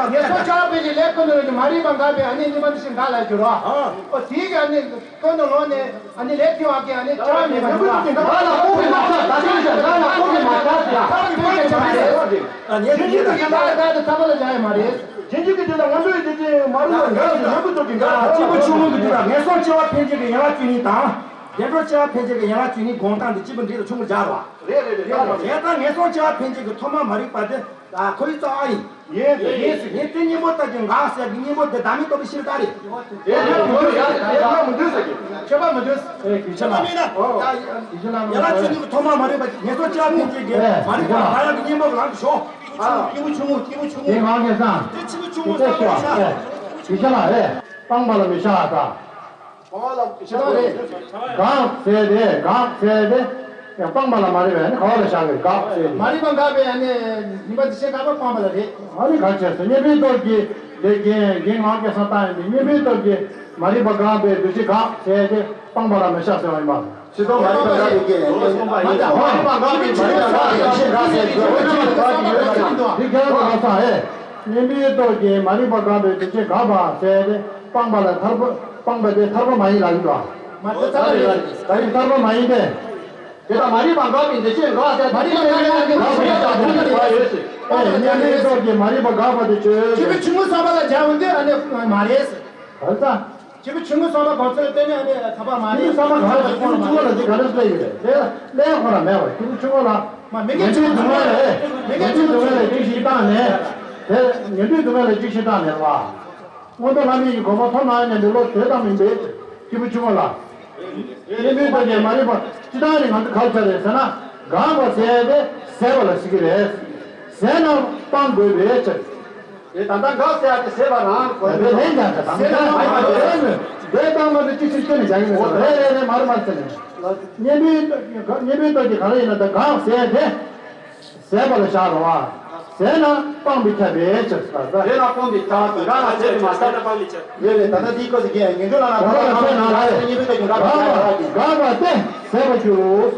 ངན་སོང་སྐྱེ་བ་འཕེན་བྱེད་ཀྱི་ལས་ཀུན་ཏུ་ལས་ཀྱི་མ་རིག་པ་འགག་པའི་ཨ་ནི་གཉིས་པ་དེ་བཞིན་འགག་ལ་འགྱུར་རོ། ཨོ་དེ་གི་ཨ་ནི། ཀུན་ཏུ་ལོག་ནས་ཨ་ནི་ལས་ཐོས་པ་གིས་ཨ་ནི་སྐྱེ་བ་མེད་པ་འགྲོ་བ། ང་ལ་ལྐོག་གི་མ་ཆགས། ད་ཅི་ཞིག་ང་ལ་ལྐོག་གི་མ་ཆགས་ཟེར་ཡ། ཐབས་ཀྱི་ཕན་ཆད་མ་རེད། ཨ་ནི་ཡིན་དུས་ཀྱི་ང་ལ་ད་དེ་ཐར་པ་ལ་བྱ་ཡ་མ་རེད། རྗེས་འཇུག་གི་དེ་ལ་ང་ཚོའི་དེ་དེ་མ་རུང་བ་འགའ་ཞིག་ཡོད་པ་ཚོ་གི་འགའ། གཅིག་པུ་ཆུང་ངུ་གི་དུས་ལ་ངན་སོང་སྐྱེ་བ་འཕེན་བྱེད་ཀྱི་ཡན་ལག་བཅུ་གཉིས་དང་། བདེ་འགྲོ་སྐྱེ་བ་འཕེན་བྱེད་ཀྱི་ཡན་ལག་བཅུ་གཉིས་སྒོམ་སྟངས་དེ་གཅིག་པུ་འགྲིག་ལ་ཆུང་ངུ་སྦྱར་བ། རེད་རེད་རེད། བྱས་ཙང་ངན་སོང་སྐྱེ་བ་འཕེན་བྱེད་ཀྱི་ཐོག་མ་མ་རིག་པ་དེ། ཨ། ཁོ་ཡི་རྩ་བ་ཡིན། ཡིན་ཟེར། ཡིན་ཟེར། ངས་དེ་གཉེན་པོ་ལྟ་ཅི་འགག་ཟེར་གི་གཉེན་པོ་འདི་བདག་མེད་རྟོགས་པའི་ཤེས་རྟགས་རེད། དེ་ལ་མི་འདུག་ཡ། དེ་ལ་མི་འདུག་ཟེར་གི། ཆོས་པ་མི་འདུག། ཨེ་གི་ཆོས་པ་མེད་ན། ཨོ། ཡ་ཡ་ཡ་ལ་ཆོས་ཉིད་ཀྱི་ཐོག་མ་མ་རིག་པ་ངན་སོང་སྐྱེ་བ་འཕེན་བྱེད་ཀྱི་མ་རིག་པ་ད་ཡང་གི་གཉེན་པོ་ལངས་ཤོག། ཨ། སྐྱེས་བུ་ཆུང་ངུ་སྐྱེས་བུ་ཆུང་ངུ། དེ་ང་གེ་སང་། དེ་སྐྱེས་བུ་ཆུང་ངུ་ས་མ་ཆ། གི་ཆོས་པ་ཨེ། སྤངས་པ་ལ་མི་བྱ་བ་དང་། འགག་ཟེར་ཏེ་འགག་ཟེར་ཏེ་ཡང་སྤངས་པ་ལ་མ་རིག་པའི་ནི་ག་བ་ལ་བཞག་པའི་འགག་ཟེར་ཏེ། མ་རིག་པ་འགག་པའི་ཨ་ནི་ཉིན་པ་འདུས་བྱས་འགག་པ་སྤངས་པ་ལ་རེད། ཨ་ནི་ག་བྱས་སོ་གཉེན་པོའི་སྟོབས་ཀྱིས་དེ་རྒན་རྒན་ངག་གི་སང་བཏང་ཡིན་ཏེ་གཉེན་པོའི་སྟོབས་ཀྱིས་མ་རིག་པ་འགག་པའི་འདུ་བྱེད་འགག་ཟེར་ཏེ་སྤངས་པ་ལ་མི་བྱ་ཟེར་བ་ཡིན་པ། ཕྱི་དོན་མ་རིག་པ་འགག་པའི་རྒྱན་ཡིན་ཏེ། མ་རིག་པ་འགག་པའི་མ་རིག་པ་འགག་པའི་འདུ་བྱེད་འགག་ཟེར་ཏེ། འདི་རྒྱན་ལ་ལ་སང་ཨེ། གཉེན་པོའི་སྟོབས་ཀྱིས་མ་རིག་པ་འགག་པའི་འདུ་བྱེད་འགག་པ་ཟེར་ཏེ། སྤངས་པ་ལ་ཐར་པ་སྤངས་པ་དེ་ཐར་པ་མ་ཡིན་ལབ་ཀྱི་འདུག་ཨ། མ་རེད་ཐར་པ་མ་ཡིན། ད་ཡིན་ཐར་པ་མ་ཡིན་ཏེ། དེ་དག་མ་རིག་པ་འགག་པའི་འདུ་བྱེད་འགག་ཟེར་ཏེ། མ་རིག་པ་འགག་པའི་འདུ་བྱེད་འགག་ཟེར་ཏེ་ཡོད་ཟེར། ཨེ་གཉེན་པོའི་སྟོབས་ཀྱིས་མ་རིག་པ་འགག་པ་དེ་ཆོས་ཅན། ཆོས་པའི་ཆུང་ངུ་བསམ་པ་ལ་སྦྱར་བ་འདི་ཨ་ནི་མ་རེད་ཟེར། ག་ལ་ད། ཆོས་པའི་ཆུང་ངུ་བསམ་པ་གོང་ཚོད་བསྟན་ནས་ཨ་ནི་ཐར་པ་མ་རེད། ཆོས་པའི་བསམ་པ་ག་ལ་ཆོས་པའི་ཆུང་ངུ་ལ་འདི་ག་རེ་སླེབས་ཡོད་རེད། དེ་ལ་སླེབས་ཁོ་ན་མེད་པ་ཆོས་པའི་ཆུང་ངུ་ལ། མ་མི་ངན་པའི་སྡུག་བསྔལ་ལས། མི་ངན་པའི་སྡུག་བསྔལ་ལས་ཅིག་ཞིག་བཏང་ནས། དེ་ངན་པའི་སྡུག་བསྔལ་ལས་ཅིག་ཞིག་བཏང་ནས་བ། མངོན་མཐོ་ལྷ་མི་ཡི་གོ་འཕང་ཐོབ་ན་སྙམ་པའི་བློ་དེ་ཙམ་མིན་པས་སྐྱེས་བུ་ཆུང་ངུ་ལ། གཉེན་པོའི་སྟོབས་ཀྱིས་མ་རིག་པ་སྤྱི་བཏང་ནི་ང་ཚོ་ག་རེ་བྱ་རེད་ཟེར་ན། འགག་པ་ཟེར་ཏེ་ཟད་པ་ལ་ཟེར་གི་རེད། ཟད་ན་སྤང་དགོས་པའི་ཕྱིར། དེ་ད་ལྟ་འགག་ཟེར་ཡ་དེ་ཟད་པ་རང་གོ་རེད། ལན་ཀྱང་ད་ཟད་ན་མ་ཡིན་པ་རེད། དེ་ལྟ་མ་དེ་ཅི་ཕྱིར་ཁྱོན་ནས་བྱ་གི་མེད་ཟེར། རེད་རེད་རེད། མ་རེད་མ་རེད་ཟེར་ནས། གཉེན་པོའི་གཉེན་པོའི་སྟོབས་ཀྱིས་ག་རེ་ཡིན་ན་ད་འགག་ཟེར་ཏེ། ཟད་པ་ལ་བཞག་རོ་བ། ཟད་ན་སྤང་བའི་ཁྱབ་པའི་ཕྱིར་ཟེར། ཟད་ན་སྤང་བའི་ཁྱབ་པ་འགག་ན་ཟད་པའི་མ་ཟད་ན་སྤང་བའི་ཕྱིར། རེད་རེད། ད་ལྟ་འདིའི་སྐབས་སུ་རྒན་ཉན་ཐོས་ལ་ན་ད་ལྟ་ང་ཚོ་ན་ལ་རེད། གཉེན་པོའི་སྟོབས་ཀྱིས་འགག་པའི་ཁྱབ་པ་དེ་ཟད་པར་འགྱུར་རོ།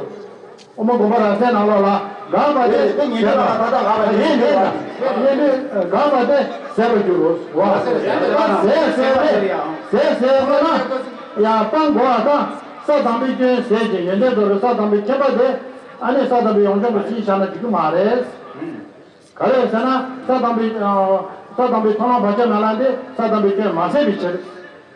དབུ་མ་དགོངས་པ་རབ་གསལ་ནང་ལོགས་ལ་འགག་པ་དེ་རེད་རེད། ཉན་ཐོས་ལ་ན་ད་ལྟ་འགག་པ་དེ་རེད་རེད། ཉན་ཐོས་འགག་པ་དེ་ཟད་པར་འགྱུར་རོ་བ། ཟད་ཟད་པ་ན་ཟད་ཟད་པ་ན་ཡང་སྤང་དགོས་པ་དང་། ས་དང་པོའི་སྐྱོན་ཟད་ཅིང་ཡོན་ཏན་རྫོགས་པའི་ས་དང་པོའི་ཁྱད་པར་དེ། ཨ་ནི་ས་དང་པོའི་ཡོངས་སྦྱོང་གི་ཚིག་བཞག་ན་འགྲིག་གི་མ་རེད། ག་རེ་ཟེར་ན་ས་དང་པོའི་ས་དང་པོའི་མཐོང་ལམ་བག་ཆགས་མེད་ལམ་དེ་ས་དང་པོའི་སྐྱོན་མ་ཟད་པའི་ཕྱིར།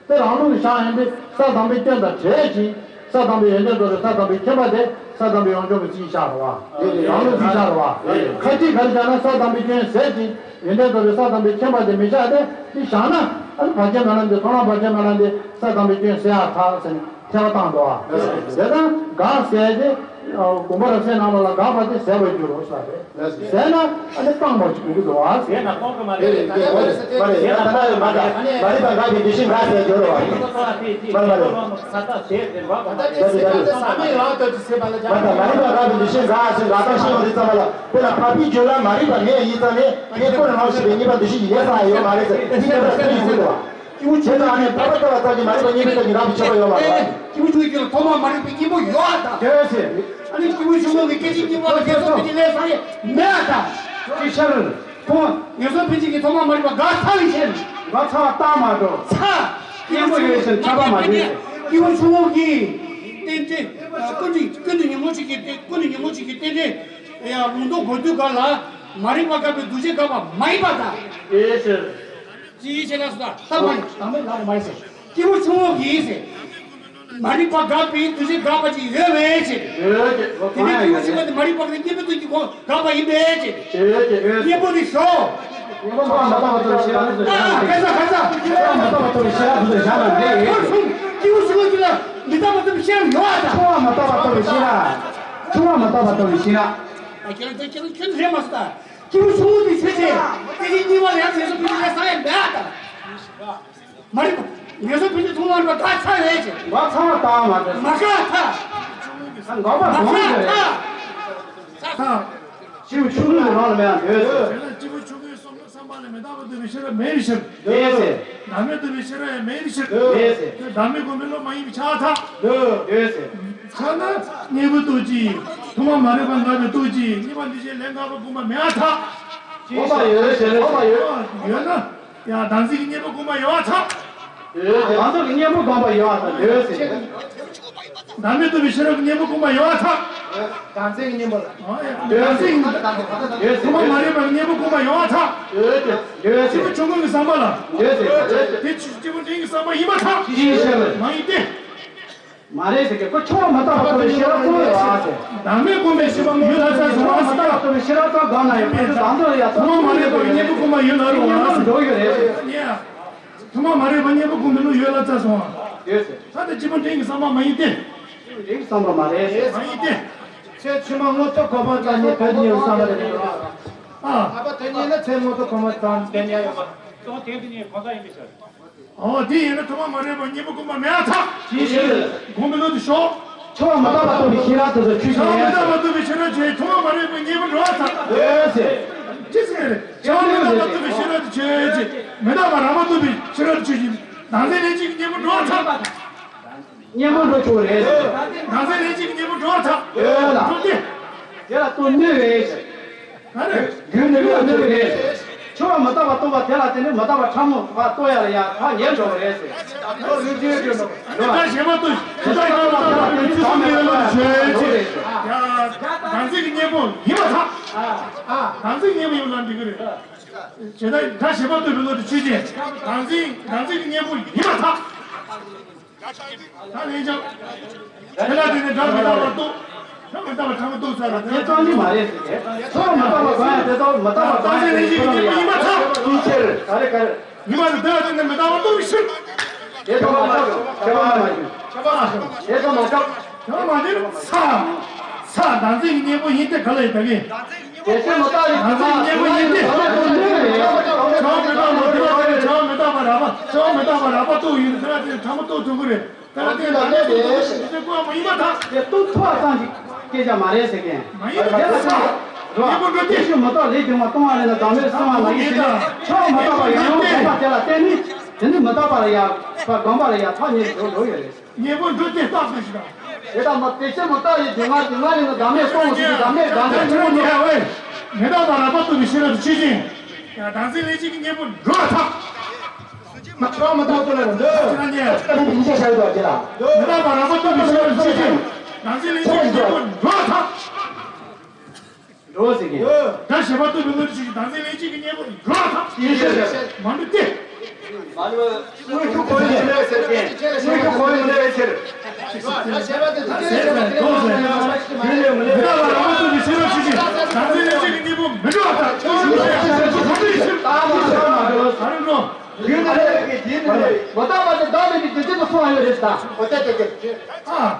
དེ་རང་ལུགས་ཀྱི་བཞག་ཡིན་ཏེ་ས་དང་པོའི་སྐྱོན་དང་བྲལ་ཅིང་ས་དང་པོའི་ཡོན་ཏན་རྫོགས་པའི་ས་དང་པོའི་ཁྱད་པར་དེ་ས་དང་པོའི་ཡོངས་སྦྱོང་གི་ཚིག་བཞག་རེད་བ། རང་ལུགས་ཀྱི་བཞག་རེད་བ། ཁ་ཅིག་ག་རེ་བཞག་ན་ས་དང་པོའི་སྐྱོན་ཟད་ཅིང་ཡོན་ཏན་རྫོགས་པའི་ས་དང་པོའི་ཁྱད་པར་དེ་མི་བཞག་སྟེ་འདི་བཞག་ན་ཨ་ནི་བག་ཆགས་མེད་ལམ་དེ་མཐོང་ལམ་བག་ཆགས་མེད་ལམ་དེ་ས་དང་པོའི་སྐྱོན་ཟད་ཡག་ཐག་ཟེར་ནས་ཐལ་བ་བཏང་འདུག་བ། དེ་ལྟར་འགག་ཟད་དེ། དགོངས་པ་རབ་གསལ་ནང་ལ་དགག་པ་དེ་ཟད་པར་འགྱུར་རོ་ཟེར་རེད། ཟད་ན་ཨ་ནི་སྤངས་པར་གྱུར་གྱི་འདུག་བ། ཟད་ན་སྤོང་གི་མ་རེད། རེད་རེད་རེད་རེད་རེད། ད་ལྟ་ཡོད་མ་ད་མ་རིག་པ་དགག་པའི་འདུ་ཤེས་འགག་ཟད་འགྱུར་རོ་བ། མ་རེད་མ་རེད། ད་ལྟ་དེ་ཟད་ན་ད་ས་མེད་རང་ལྟོས་ཀྱི་ཟད་པ་ལ་མ་ད་མ་རིག་པ་དགག་པའི་འདུ་ཤེས་འགག་ཟད་འགག་ད་ཤེས་ཡོང་དུས་ཙམ་པ་ལ་དཔེར་ན་འཕགས་པའི་རྒྱུད་ལ་མ་རིག་པ་མེད་ཡིན་ཙང་ནས་ངས་ཁོ་ལ་ནང་བཞིན་པའི་གཉིས་པ་འདུ་ཤེས་ཀྱི་ཡས་ས་ཡོད་མ་རེད་ཟེར་དེ་ཉིད་ལ་ཐུག་ཡིན་ཟེར་བ། སྐྱེས་བུ་ཆུང་ངུ་ནི་འཕགས་པ་ལྟ་བ་ཙམ་གྱིས་མ་རིག་པ་གཉིས་པོའི་སྟེང་གི་རང་གི་ཆོས་པ་ཡོད་མ་རེད། སྐྱེས་བུ་ཆུང་ངུ་ལ་ཐོག་མར་མ་རིག་པའི་གཉེན་པོ་ཡོད་ཨ་ད། དེ་ཟེར། ཨ་ནི་སྐྱེས་བུ་ཆུང་ངུ་གི་སྐད་ཅིག་གཉིས་པོ་ལ་ངེས་སོང་ཕན་ཆད་ལས་ས་ཡི་མེད་ཨ་ད། ཅིག་ཤར། ཁོང་ངེས་སོང་ཕན་ཆད་ཀྱི་ཐོག་མར་མ་རིག་པ་འགག་ཚར་བའི་ཕྱིར། འགག་ཚར་བ་ལྟར་མ་འགྲོ། ཚར། གཉེན་པོ་ཡོད་ཕྱིར་ཁྱབ་པ་མ་འགྲིག་སྐྱེས་བུ་ཆུང་ངུ་གི་རྟེན་འབྲེལ། ཀུན་ཏུ་ཀུན་ཏུ་ཉོན་མོངས་ཆོས་ཀྱི་རྟེན་ཀུན་ཏུ་ཉོན་མོངས་ཆོས་ཀྱི་རྟེན་འབྲེལ། ཡང་ལུང་རྟོགས་དགོས་དུས་ག་ལ་མ་རིག་པ་འགགས་པའི་འདུ་བྱེད་འགགས་པ་མ་ཡིན་པ་དང་། ཨེ་ཟེར། ཅི་ཡིན་ཞེ་ན་སོ། ད་མ་ཡིན་ད་མ་ཡིན་ལ་མ་ཡིན་ཟེར། སྐྱེས་བུ་ཆུང་ངུ་གིས་ཟེར། མ་རིག་པ་འགགས་པའི་འདུ་བྱེད་འགག་པ་ཅིག་ཡོད་པའི་ཕྱིར། ཡོད་ཀྱི། དེ་ནི་སྐྱེས་བུ་ཆུང་ངུ་དེ་མ་རིག་པ་དང་གཉེན་པོའི་དོན་གྱི་སྒོ་འགག་པ་ཡིན་པའི་ཕྱིར། ཡོད་ཀྱི། གཉེན་པོ་དེ་ཞོག་ཁ་ས་ཁ་ས། མ་ཐོབ་པ་ཐོབ་པའི་ཤེས་རབ་དེ་ཚོ་བཞག་ན་འགྲིག་ཁ་ས་ཁ་ས། མ་ཐོབ་པ་ཐོབ་པའི་ཤེས་རབ་དེ་ཚོ་བཞག་ན་འགྲིག་ཁོ་ཆུང་སྐྱེས་བུ་ཆུང་ངུ་ཅིག་ལ་མི་རྟག་པ་ཐོབ་པའི་ཤེས་རབ་ཡོད་ཨ་ད། ཆུང་བ་མ་ཐོབ་པ་ཐོབ་པའི་ཤེས་རབ། ཆུང་བ་མ་ཐོབ་པ་ཐོབ་པའི་ཤེས་རབ། ཨ་ཁྱེད་རང་ཁྱེད་རང་ཁྱོད་རེད་མ་སོང་ད། སྐྱེས་བུ་ཆུང་ངུ་དེ་ཆོས་ཅན། དེ་བཞིན་གཉིས་པ་ལ་ཡང་ཚེ་སྲོག་ཕུལ་ནས་ས་ཡ་མེད་ཨ་ད། མ་རེད། ངེས་སོང་ཕན་ཆད་ཐོག་མར་མ་འགག་ཚར་བས་ཀྱི། འགག་ཚར་བ་ལྟར་མ་འགྲོ། མ་འགག་ཐལ། ད་འགག་པ་མ་གང་འགག་ཡོད་རེད། ཐལ། ད། སྐྱེས་བུ་ཆུང་ངུའི་རང་ལ་མེད་ཡང་འདོད་ཟེར། དེ་ལ་སྐྱེས་བུ་ཆུང་ངུའི་བསམ་བློ་བསམ་པ་ལ་མི་རྟག་པ་ཐོབ་པའི་ཤེས་རབ་མེད་པའི་ཕྱིར། མེད་ཟེར། བདག་མེད་རྟོགས་པའི་ཤེས་རབ་ཡང་མེད་པའི་ཕྱིར། མེད་ཟེར། བདག་མེད་སྒོམ་པའི་བློ་མ་ཡིན་པའི་ཕྱིར་ཐལ། འདོད་ཟེར། ཐ་ན་གཉེན་པོའི་སྟོབས་ཀྱིས་ཐོག་མ་མ་རིག་པ་འགགས་པའི་སྟོབས་ཀྱིས་གཉིས་པ་འདུ་བྱེད་ལས་འགགས་པ་སྒོམ་པ་མེད་པར་ཐལ། སྒོམ་པ་ཡོད་ཟེར་ན་སྒོམ་པ་ཡོད། ཡོད་ན། ཡང་བདག་འཛིན་གྱི་གཉེན་པོ་སྒོམ་པ་ཡོད་པར་ཐལ། ཡོད་ཟེར། བདག་འཛིན་གྱི་གཉེན་པོ་སྒོམ་པ་ཡོད་པར་ཐལ། ཡོད་ཟེར། བདག་མེད་རྟོགས་པའི་ཤེས་རབ་ཀྱི་གཉེན་པོ་སྒོམ་པ་ཡོད་པར་ཐལ། བདག་འཛིན་གྱི་གཉེན་པོ་ལ། ཡོད་ཟེར། ཡོད་ཟེར། ཐོག་མ་མ་རིག་པའི་གཉེན་པོ་སྒོམ་པ་ཡོད་པར་ཐལ། ཡོད་ཟེར། ཡོད་ཟེར། སྐྱེས་བུ་ཆུང་ངུ་གི་བསམ་པ་ལ། ཡོད་ཟེར། དེ་སྐྱེས་བུ་འབྲིང་གི་བསམ་པ་ཡིན་པར་ཐལ། ཅིའི་ཕྱིར། མ་ཡིན་ཏེ། མ་རེད་ཟེར་གི། ཁོ་ཆུང་བ་མ་རྟོགས་པ་ཐོབ་པའི་ཤེས་རབ་ཀུན་ཡོད་ཨ་ཟེར། བདག་མེད་སྒོམ་པའི་ཤེས་པ་ཡུལ་ལ་ཙམ་བྱུང་བ་ཟེར། ཆུང་བ་མ་རྟོགས་པའི་ཤེས་རབ་ཙམ་གང་ན་ཡོད་པ་དེ་བདག་མདོ་ལ་ཡང་ཐོག་མ་མ་རེད་པ་གཉེན་པོ་སྒོམ་པ་ཡུལ་ལ་རུང་བ་ཟེར། འགྲོ་ཡོད་རེད་ཟེར། ཉེ། ཐོག་མ་མ་རེད་པ་གཉེན་པོ་སྒོམ་པའི་བློ་ཡུལ་ལ་ཙམ་སོང་བ། ཡོད་ཟེར། ད་ལྟ་སྐྱེས་བུ་འབྲིང་གི་བསམ་པ་མ་ཡིན་ཏེ། འབྲིང་གི་བསམ་པ་མ་རེད་ཟེར། མ་ཡིན་ཏེ། ཚེ་ཕྱི་མ་མངོན་མཐོ་གོ་འཕང་དང་ནི་བོད་ཉིད་བསམ་པ་རེད། ཨ། ཨ་ཕ་དོན་གཉིས་ན་ཚེ་མངོན་མཐོ་གོ་འཕང་དང་བོད་ཉིད་ཡོད་པ། གཙོ་བོ་དོན་དེ་ཉིད་གང་ཟག་ཡིན་པའི་ཕྱིར། འོ་དེ་ཡིན་ན་ཐོག་མ་མ་རེད་པ་གཉེན་པོ་སྒོམ་པ་མེད་པར་ཐལ། ཅིའི་ཕྱིར། སྒོམ་པའི་བློ་དེ་ཞོག་ཆུང་བ་མ་རྟོགས་པ་ཐོབ་པའི་ཤེས་རབ་དེ་ཚོ་ཆོས་ཅན། ཆུང་བ་མ་རྟོགས་པ་ཐོབ་པའི་ཤེས་རབ་ཆོས་ཅན། ཐོག་མ་མ་རེད་པ་གཉེན་པོ་འགྲོ་བར་ཐལ། འདོད་ཟེར། ཅི་ཟེར་རེད། ཆུང་བ་མ་རྟོགས་པ་ཐོབ་པའི་ཤེས་རབ་དེ་ཆོས་ཅན། མི་རྟག་པ་རགས་པ་རྟོགས་པའི་ཤེས་རབ་དེ་ཆོས་ཅན། བདག་འཛིན་ལྷན་ཅིག་གི་གཉེན་པོ་འགྲོ་བར་ཐལ། གཉེན་པོ་འགྲོ་ཆོག་རེད་ཟེར། བདག་འཛིན་ལྷན་ཅིག་གི་གཉེན་པོ་འགྲོ་བར་ཐལ། ཡོད་ལ། འགྲོ་སྟེ། དེ་ལ་ལྟོས་ནུས་རེད་ཟེར། ག་རེ། རྒྱུ་ནི་ལུས་ལ་གནོད་རེད། ཆུང་བ་མི་རྟག་པ་རྟོགས་པ་དེ་ལ་བརྟེན་ནས་མི་རྟག་པ་ཕྲ་མོ་བ་རྟོགས་ཡ་ལ་ཡང་ཐག་ཉེ་འགྲོ་བ་རེད་ཟེར། ཨ་ནི་ད་གཞན་མ་ལྟོས། ཇི་ལྟར་ཡང་མི་རྟག་པ་དེ་ཚུལ་གསུམ་གྱི་བློ་ནི་ཆོས་ཅན། ཡ། བདག་འཛིན་གྱི་གཉེན་པོ་ཡིན་པར་ཐལ། བདག་འཛིན་གཉེན་པོ་ཡིན་པ་ལ་འགྲིག་གི་རེད། ཇི་ལྟར་ད་གཞན་མ་ལྟོས་པའི་བློ་དེ་ཆོས་ཅན། བདག་འཛིན་བདག་འཛིན་གྱི་གཉེན་པོ་ཡིན་པར་ཐལ། ད་ལན་ཅང་། དེ་ལ་བརྟེན་ནས་སྒྲ་མི་རྟག་པར་རྟོགས། སྒྲ་མི་རྟག་པར་ཕྲ་མོ་རྟོགས་ཚར་ལ། དེ་ཙམ་གྱིས་མ་རེད་ཟེར་ཏེ། ཆུང་བ་མི་རྟག་པ་གང་ཡང་དེ་ལྟར་མི་རྟག་པ་གང་ཡང་དེ་ལྟར་ཡང་ཅིའི་ཕྱིར། ག་རེ་ག་རེ། ཡིན་པ་དེ་དེ་ལ་བརྟེན་ནས་མི་རྟག་པར་རྟོགས་པའི་ཕྱིར། དེ་ལྟར་མ་ཁྱབ། ཁྱབ་པ་མ་ཁྱབ། དེ་ལྟར་མ་ཁྱབ། ཁྱབ་པ་མ་ཁྱབ། ས། ས་བདག་འཛིན་གྱི་གཉེན་པོ་ཡིན་ཏེ་ག་ལ་ཡོད་ད་གི། དེ་ཚེ་མི་རྟག་པའི་བདག་འཛིན་གྱི་གཉེན་པོ་ཡིན་ཏེ། ཆུང་བ་མི་རྟག་པ་དེ་ལ་བརྟེན་ནས་ཆུང་བ་མི་རྟག་པ་རགས་པ། ཆུང་བ་མི་རྟག་པ་རགས་པ་རྟོགས་ཡོད་ན་དེ་ལ་བརྟེན་ནས་ཕྲ་མོ་རྟོགས་ཐུབ་ཀྱི་རེད། དེ་ལ་བརྟེན་ནས་བདག་མེད་རྟོགས་པའི་ཤེས་རབ་ཀུན་ཡང་མ་ཡིན་པར་ཐལ། དེ་རྟོགས་ཐུབ་པ་ཙམ་གྱིས་སྐད་ཆ་མ་རེད་ཟེར་མཁན། མ་ཡིན་པར་ཐལ། དེ་ལ་ས། གཉེན་པོ་འགྲོ་སྟེ། དེ་ཤུགས་མི་རྟག་ལས་དོན་མ་སྟོང་བ་ལས་ན་བདག་མེད་གསང་བ་མ་ཡིན་ཟེར་ནས་ཆུང་བ་མི་རྟག་པ་ཡང་ཡང་སྒོམ་པ་དེ་ལ་བརྟེན་ནས་དེ་ནི་མི་རྟག་པ་ལ་ཡང་སྒོམ་པ་ལ་ཡང་ཐག་ཉེ་རུ་འགྲོ་འགྲོ་ཡོད་རེད། གཉེན་པོ་འགྲོ་སྟེ་རྟག་ཏུ་ཞིག་དང་། དེ་དག་མ་དེ་ཕྱིར་མི་རྟག་ཡི་སྡུག་བསྔལ་སྡུག་བསྔལ་ནི་བདག་མེད་སྟོང་ཞིག་བདག་མེད་བདག་མེད་ཆུང་ངུ་ནི་ཨ་ཝེ། མི་རྟག་པ་རགས་པ་རྟོགས་པའི་ཤེས་རབ་ཆོས་ཅན། ཡང་བདག་འཛིན་ལྷན་ཅིག་གི་གཉེན་པོ་འགྲོ་བར་ཐལ། མ་ཆོག་མི་རྟག་ཏུ་ལ་འདོད། ཅི་ན་ཉེ། ཅི་ལྟར་ཡིན་ཞེས་བྱ་བའི་དོན་ལ། མི་རྟག་པ་རགས་པ་རྟོགས་པའི་ཤེས་རབ་ཆོས་ཅན། བདག་འཛིན་ལྷན་ཅིག་གི་གཉེན་པོ་འགྲོ་བར་ཐལ། འགྲོ་ཟེར་གྱི། སྒྲ་ཞེས་པ་རྟོགས་པའི་བློ་དེ་ཆོས་ཅན། བདག་འཛིན་ལྷན་ཅིག་གི་གཉེན་པོ་འགྲོ་བར་ཐལ། ཡིན་ཞེས་ཟེར། མ་འགྲོ་སྟེ། དངོས་ཤུགས་གོ་ཡི་མི་ལས་ཟེར་གྱི། དངོས་ཤུགས་གོ་ཡི་མི་ལས་ཟེར། ཟེར་ཟེར་མི་ལས་མི་ལས་ཟེར། མི་རྟག་པ་རགས་པ་རྟོགས་པའི་ཤེས་རབ་ཆོས་ཅན། བདག་འཛིན་ལྷན་ཅིག་གི་གཉེན་པོ་མི་འགྲོ་བར་ཐལ། ཆོས་ཅན། མ་འགྲོ་ཕྱིར། ཨ་རུ་འགྲོ། ཡུལ་ནི་ལས་ཀྱི་དེའི་མི་ལས། མི་རྟག་པ་དེ་བདག་མེད་ཀྱི་དེ་ཅི་ལ་སོང་བ་ཡོད་རེད་ད། ཨ།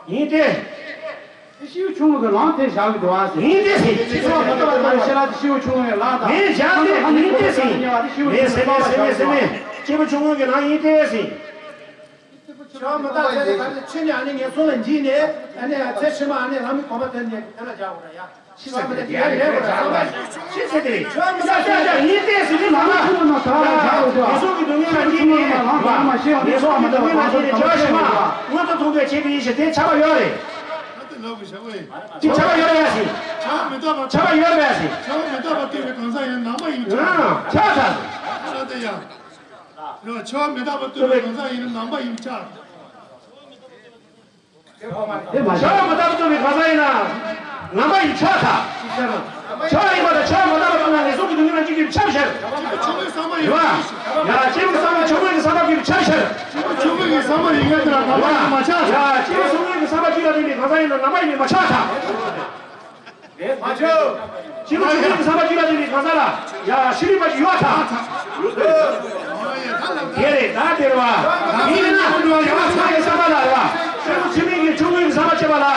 ཡིན་ཏེ། དེ་ཤེའུ་ཆུང་ངུ་གི་ལམ་དེ་བཞག་གི་འདུག་ཨ་ཟེར། ཡིན་ཏེ་ཟེར། ཁྱེད་ཚོ་མ་གཏོགས་པ་ཤེས་རབ་དེ་ཤེའུ་ཆུང་ངུའི་ལམ་དང་། ངས་བཞག་སྟེ་ཡིན་ཏེ་ཟེར། མེད་ཟེར་མེད་ཟེར་མེད་ཟེར་མེད། སྐྱེས་བུ་ཆུང་ངུ་གི་ལམ་ཡིན་ཏེ་ཟེར། ཤེས་རབ་མི་རྟག་ཚེ་དེ་ག་ནས་ཕྱི་ནས་ཨ་ནི་ངན་སོང་ལ་འཇིགས་ནས་ཨ་ནི་ཚེ་ཕྱི་མ་ཨ་ནི་ལམ་གྱི་གོམ་པ་དེ་ནས་དེ་ལ་བཞག་དགོས་ར་ཡ། ཤེས་རབ་མི་རྟག་ཚེ་ཡ་ལས་དགོས་ར་བསམ་པ་ཤེས་ཚེ་དེ་རེད། ཤེས་རབ་མི་རྟག་ཚེ་ཡ་ཡིན་ཏེ་ཟེར་གྱི་མ་ལ། ངན་སོང་གི་སྡུག་བསྔལ་ལ་འཇིགས་ནས་ངན་སོང་གི་སྡུག་བསྔལ་ལ་འཇིགས་ནས་བྱ་བ་ཞིག་མ་མངོན་དུ་མཐོང་བའི་ཆེད་དུ་ཡིན་ཞེས་དེ་ཁྱབ་པ་ཡོད་རེད། ད་དེ་ལབ་དགོས་བྱ་བ་ཡིན། དེ་ཁྱབ་པ་ཡོད་རེད་ཡ་ཟེར། ཤེས་རབ་མི་རྟག་པ། ཁྱབ་པ་ཡོད་རེད་ཡ་ཟེར། ཤེས་རབ་མི་རྟག་པ་ལྟོས་པའི་གང་ཟག་ཡིན་ན་ནང་པ་ཡིན་ཁྱབ། ཁྱབ་ད་ཟེར། ཨ་དེ་ཡ། རེད་བ། ཤེས་རབ་མི་རྟག་པ་ལྟོས་པའི་གང་ཟག་ཡིན་ན་ནང་པ་ཡིན་ཆགས། དེ་མ་ཤེས་རབ་མི་རྟག་པ་ལྟོས་པའི་གང་ཟག་ཡིན་ན་ནང་པ་ཡིན་ཆགས་ད། ཤེས་རབ་ཡིན་པ་དང་ཤེས་རབ་མི་རྟག་པ་ལྟོས་ན་ངན་སོང་གི་སྡུག་བསྔལ་ལ་འཇིགས་ཀྱི་ཁྱབ་ཤར། ཆོས་ཀྱི་བསམ་པ་ཡིན་རེད་བ། ཡ་སྐྱེས་བུ་བསམ་པ་ཆུང་ངུའི་བསམ་པ་ཀྱི་ཁྱབ་ཤར། ཆོས་ཀྱི་བསམ་པ་ཡིན་ངེས་དེ་ལ་ནང་པ་ཡིན་མ་ཆགས་ཤར། ཡ་སྐྱེས་བུ་ཆུང་ངུའི་བསམ་པ་གཅིག་ལ་ལྡན་པའི་གང་ཟག་ཡིན་ན་ནང་པ་ཡིན་མིན་མ་ཆགས་ད། མ་ཆགས། སྐྱེས་བུ་ཆུང་ངུའི་བསམ་པ་གཅིག་ལ་ལྡན་པའི་གང་ཟག་ལ་ཡ་ཤེས་རིག་པ་ཅིག་ཡོད་ད། དེ་རེད་ད་དེ་རེད་བ། ཡིན་ན་སྐྱེས་བུ་ཆུང་ངུའི་བསམ་པ་ལ་རེད་བ། སྐྱེས་བུ་ཆུང་ངུའི་ཆུང་ངུའི་བསམ་པ་སྐྱེས་པ་ལ་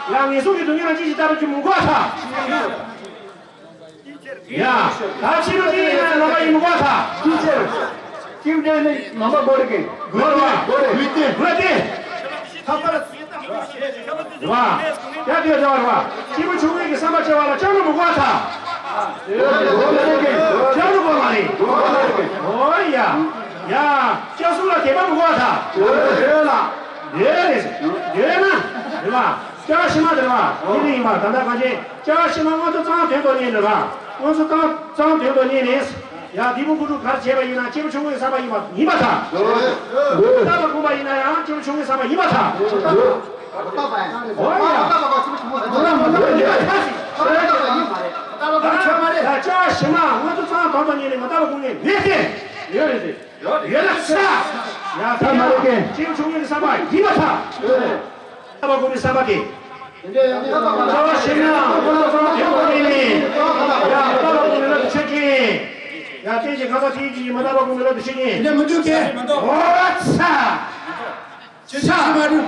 ཡ་ངན་སོང་གི་སྡུག་བསྔལ་ལ་ཅི་ཞིག་ལྟ་བུ་ཅིག་མི་དགོས་ད། ཡ། ད་ཕྱི་རུ་དེ་ཡིན་ན་ནང་པ་ཡིན་མི་དགོས་ད། ཅིའི་ཕྱིར། ཅིའི་ཕྱིར་ནི་ནང་པ་དགོས་རེད་གི། དགོས་རེད་བ། དགོས་རེད། དགོས་ཏེ། བ། ཡ་དེ་ཡོད་བ། སྐྱེས་བུ་ཆུང་ངུའི་གི་བསམ་པ་སྐྱེ་བ་ལ་སྐྱབས་འགྲོ་མི་དགོས་ད། དགོས་རེད་གི། སྐྱབས་འགྲོ་དགོས་མ་རེད། དགོས་རེད་གི། འོ་ཡ། ཡ། སྐྱབས་གསུམ་ལ་དད་པ་མི་དགོས་ད། དགོས་རེད་ལ། ཡོད་རེད། ཡོད་ན། རེད་བ། སྐྱེ་བ་ཕྱི་མ་དེ་རེད་བ། ཡིན་ནི་ཡིན་པ་ད་ལྟ་གང་ཅི། སྐྱེ་བ་ཕྱི་མ་སྔོན་དུ་གཙང་དོན་དུ་གཉེར་ནས་ར། སྔོན་དུ་གཙང་གཙང་དོན་དུ་གཉེར་ནས། ཡ་འདི་མོ་ཀུ་ཀྲུ་གར་བྱས་པ་ཡིན་ན་སྐྱེས་བུ་ཆུང་ངུའི་བསམ་པ་ཡིན་པ་ཡིན་པ་དང་། མི་རྟག་པ་བསྒོམས་པ་ཡིན་ན་ཡང་སྐྱེས་བུ་ཆུང་ངུའི་བསམ་པ་ཡིན་པ་དང་། འོ་ཡ། ཡ་སྐྱེ་བ་ཕྱི་མ་སྔོན་དུ་གཙང་དོན་དུ་གཉེར་ནས་མི་རྟག་པ་བསྒོམས་ནས་མེད་དེ། ཡོད་རེད་དེ། ཡོད་ལ་ས། ཡ་ད་མ་རེད་གི། སྐྱེས་བུ་ཆུང་ངུའི་བསམ་པ་ཡིན་པ་དང་། ཡོད་རེད། བསམ་པ་བསྒོམས་པའི་བསམ་པ་དེ། ལྟ་བ་བསྒོམས་ནས་བསམ་པ་དེ། ཡ་ལྟ་བ་བསྒོམས་པའི་ལམ་དུ་ཆོས་ཅན། ཡ་རྟེན་ཅིང་གང་ཟག་དེའི་རྒྱུད་ཀྱི་མི་རྟག་པ་བསྒོམས་པའི་ལམ་དུ་ཆོས་ཅན། འདི་མི་འདུག་གི། འོ་ཚ། ཆོས་ཅན་ཤེས་མ་རུང་།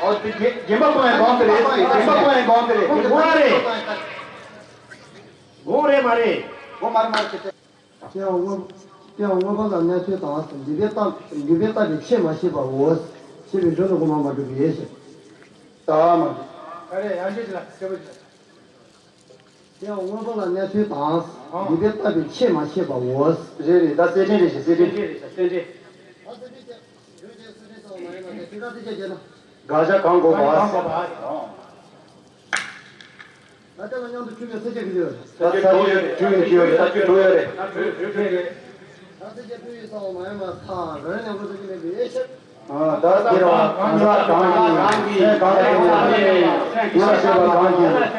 ཨོ་དེ་རྒན་རྒན་པ་ཁོང་ཡང་སྒང་དེ་རེད། རྒན་པ་ཁོང་ཡང་སྒང་དེ་རེད། དགོངས་རེད། དགོངས་རེད་མ་རེད། དེ་ཡང་དངོས་དེ་ཡང་དངོས་པོ་ལ་གནས་ཚུལ་དང་འདུས་པས་བཏབ་འདུས་པས་བཏབ་པའི་ཆེད་མ་བཤད་པའོ། ཞེས་པའི་འགྲོ་ལ་དགོངས་པ་མ་གྲུབ་པས་ཞེས། ད་མ་གྲུབ། ད་རེད། ཡང་ཤོད་ཅིག་ལ་ཤོད་པ་ཅིག་ལ། དེ་ཡང་དངོས་པོ་ལ་གནས་ཚུལ་དང་འདུས་པས་བཏབ་པའི་ཆེད་མ་བཤད་པའོ། རེད་རེད། ད་གསལ་འགྲེལ་རེད་ཞེས་གསལ་འགྲེལ། གསལ་འགྲེལ་རེད་ཞེས་གསལ་འགྲེལ། དགག་བྱ་གང་དགོས་པ། ད་ལྟ་ལ་མཉམ་དུ་འཁྲུལ་བའི་ས་བཅད་ཀྱི་ཡོད། ད་ས་བཅད་འཁྲུལ་ཡོད་ཀྱི་ཡོད་རེད། ས་བཅད་འཁྲུལ་ཡོད་རེད། ད་ས་བཅད་འཁྲུལ་ཡོད་ས་བ་མ་ཡིན་པར་ཐལ། རང་ལས་འགོ་ཚུགས་ཀྱི་མེད་པའི་ཕྱིར། ད་དེ་ར་གང་ཟག་གང་གིས་སེམས་གང་གིས་ཉོན་ལ་བཤད་པ་གང་གིས། ཨ་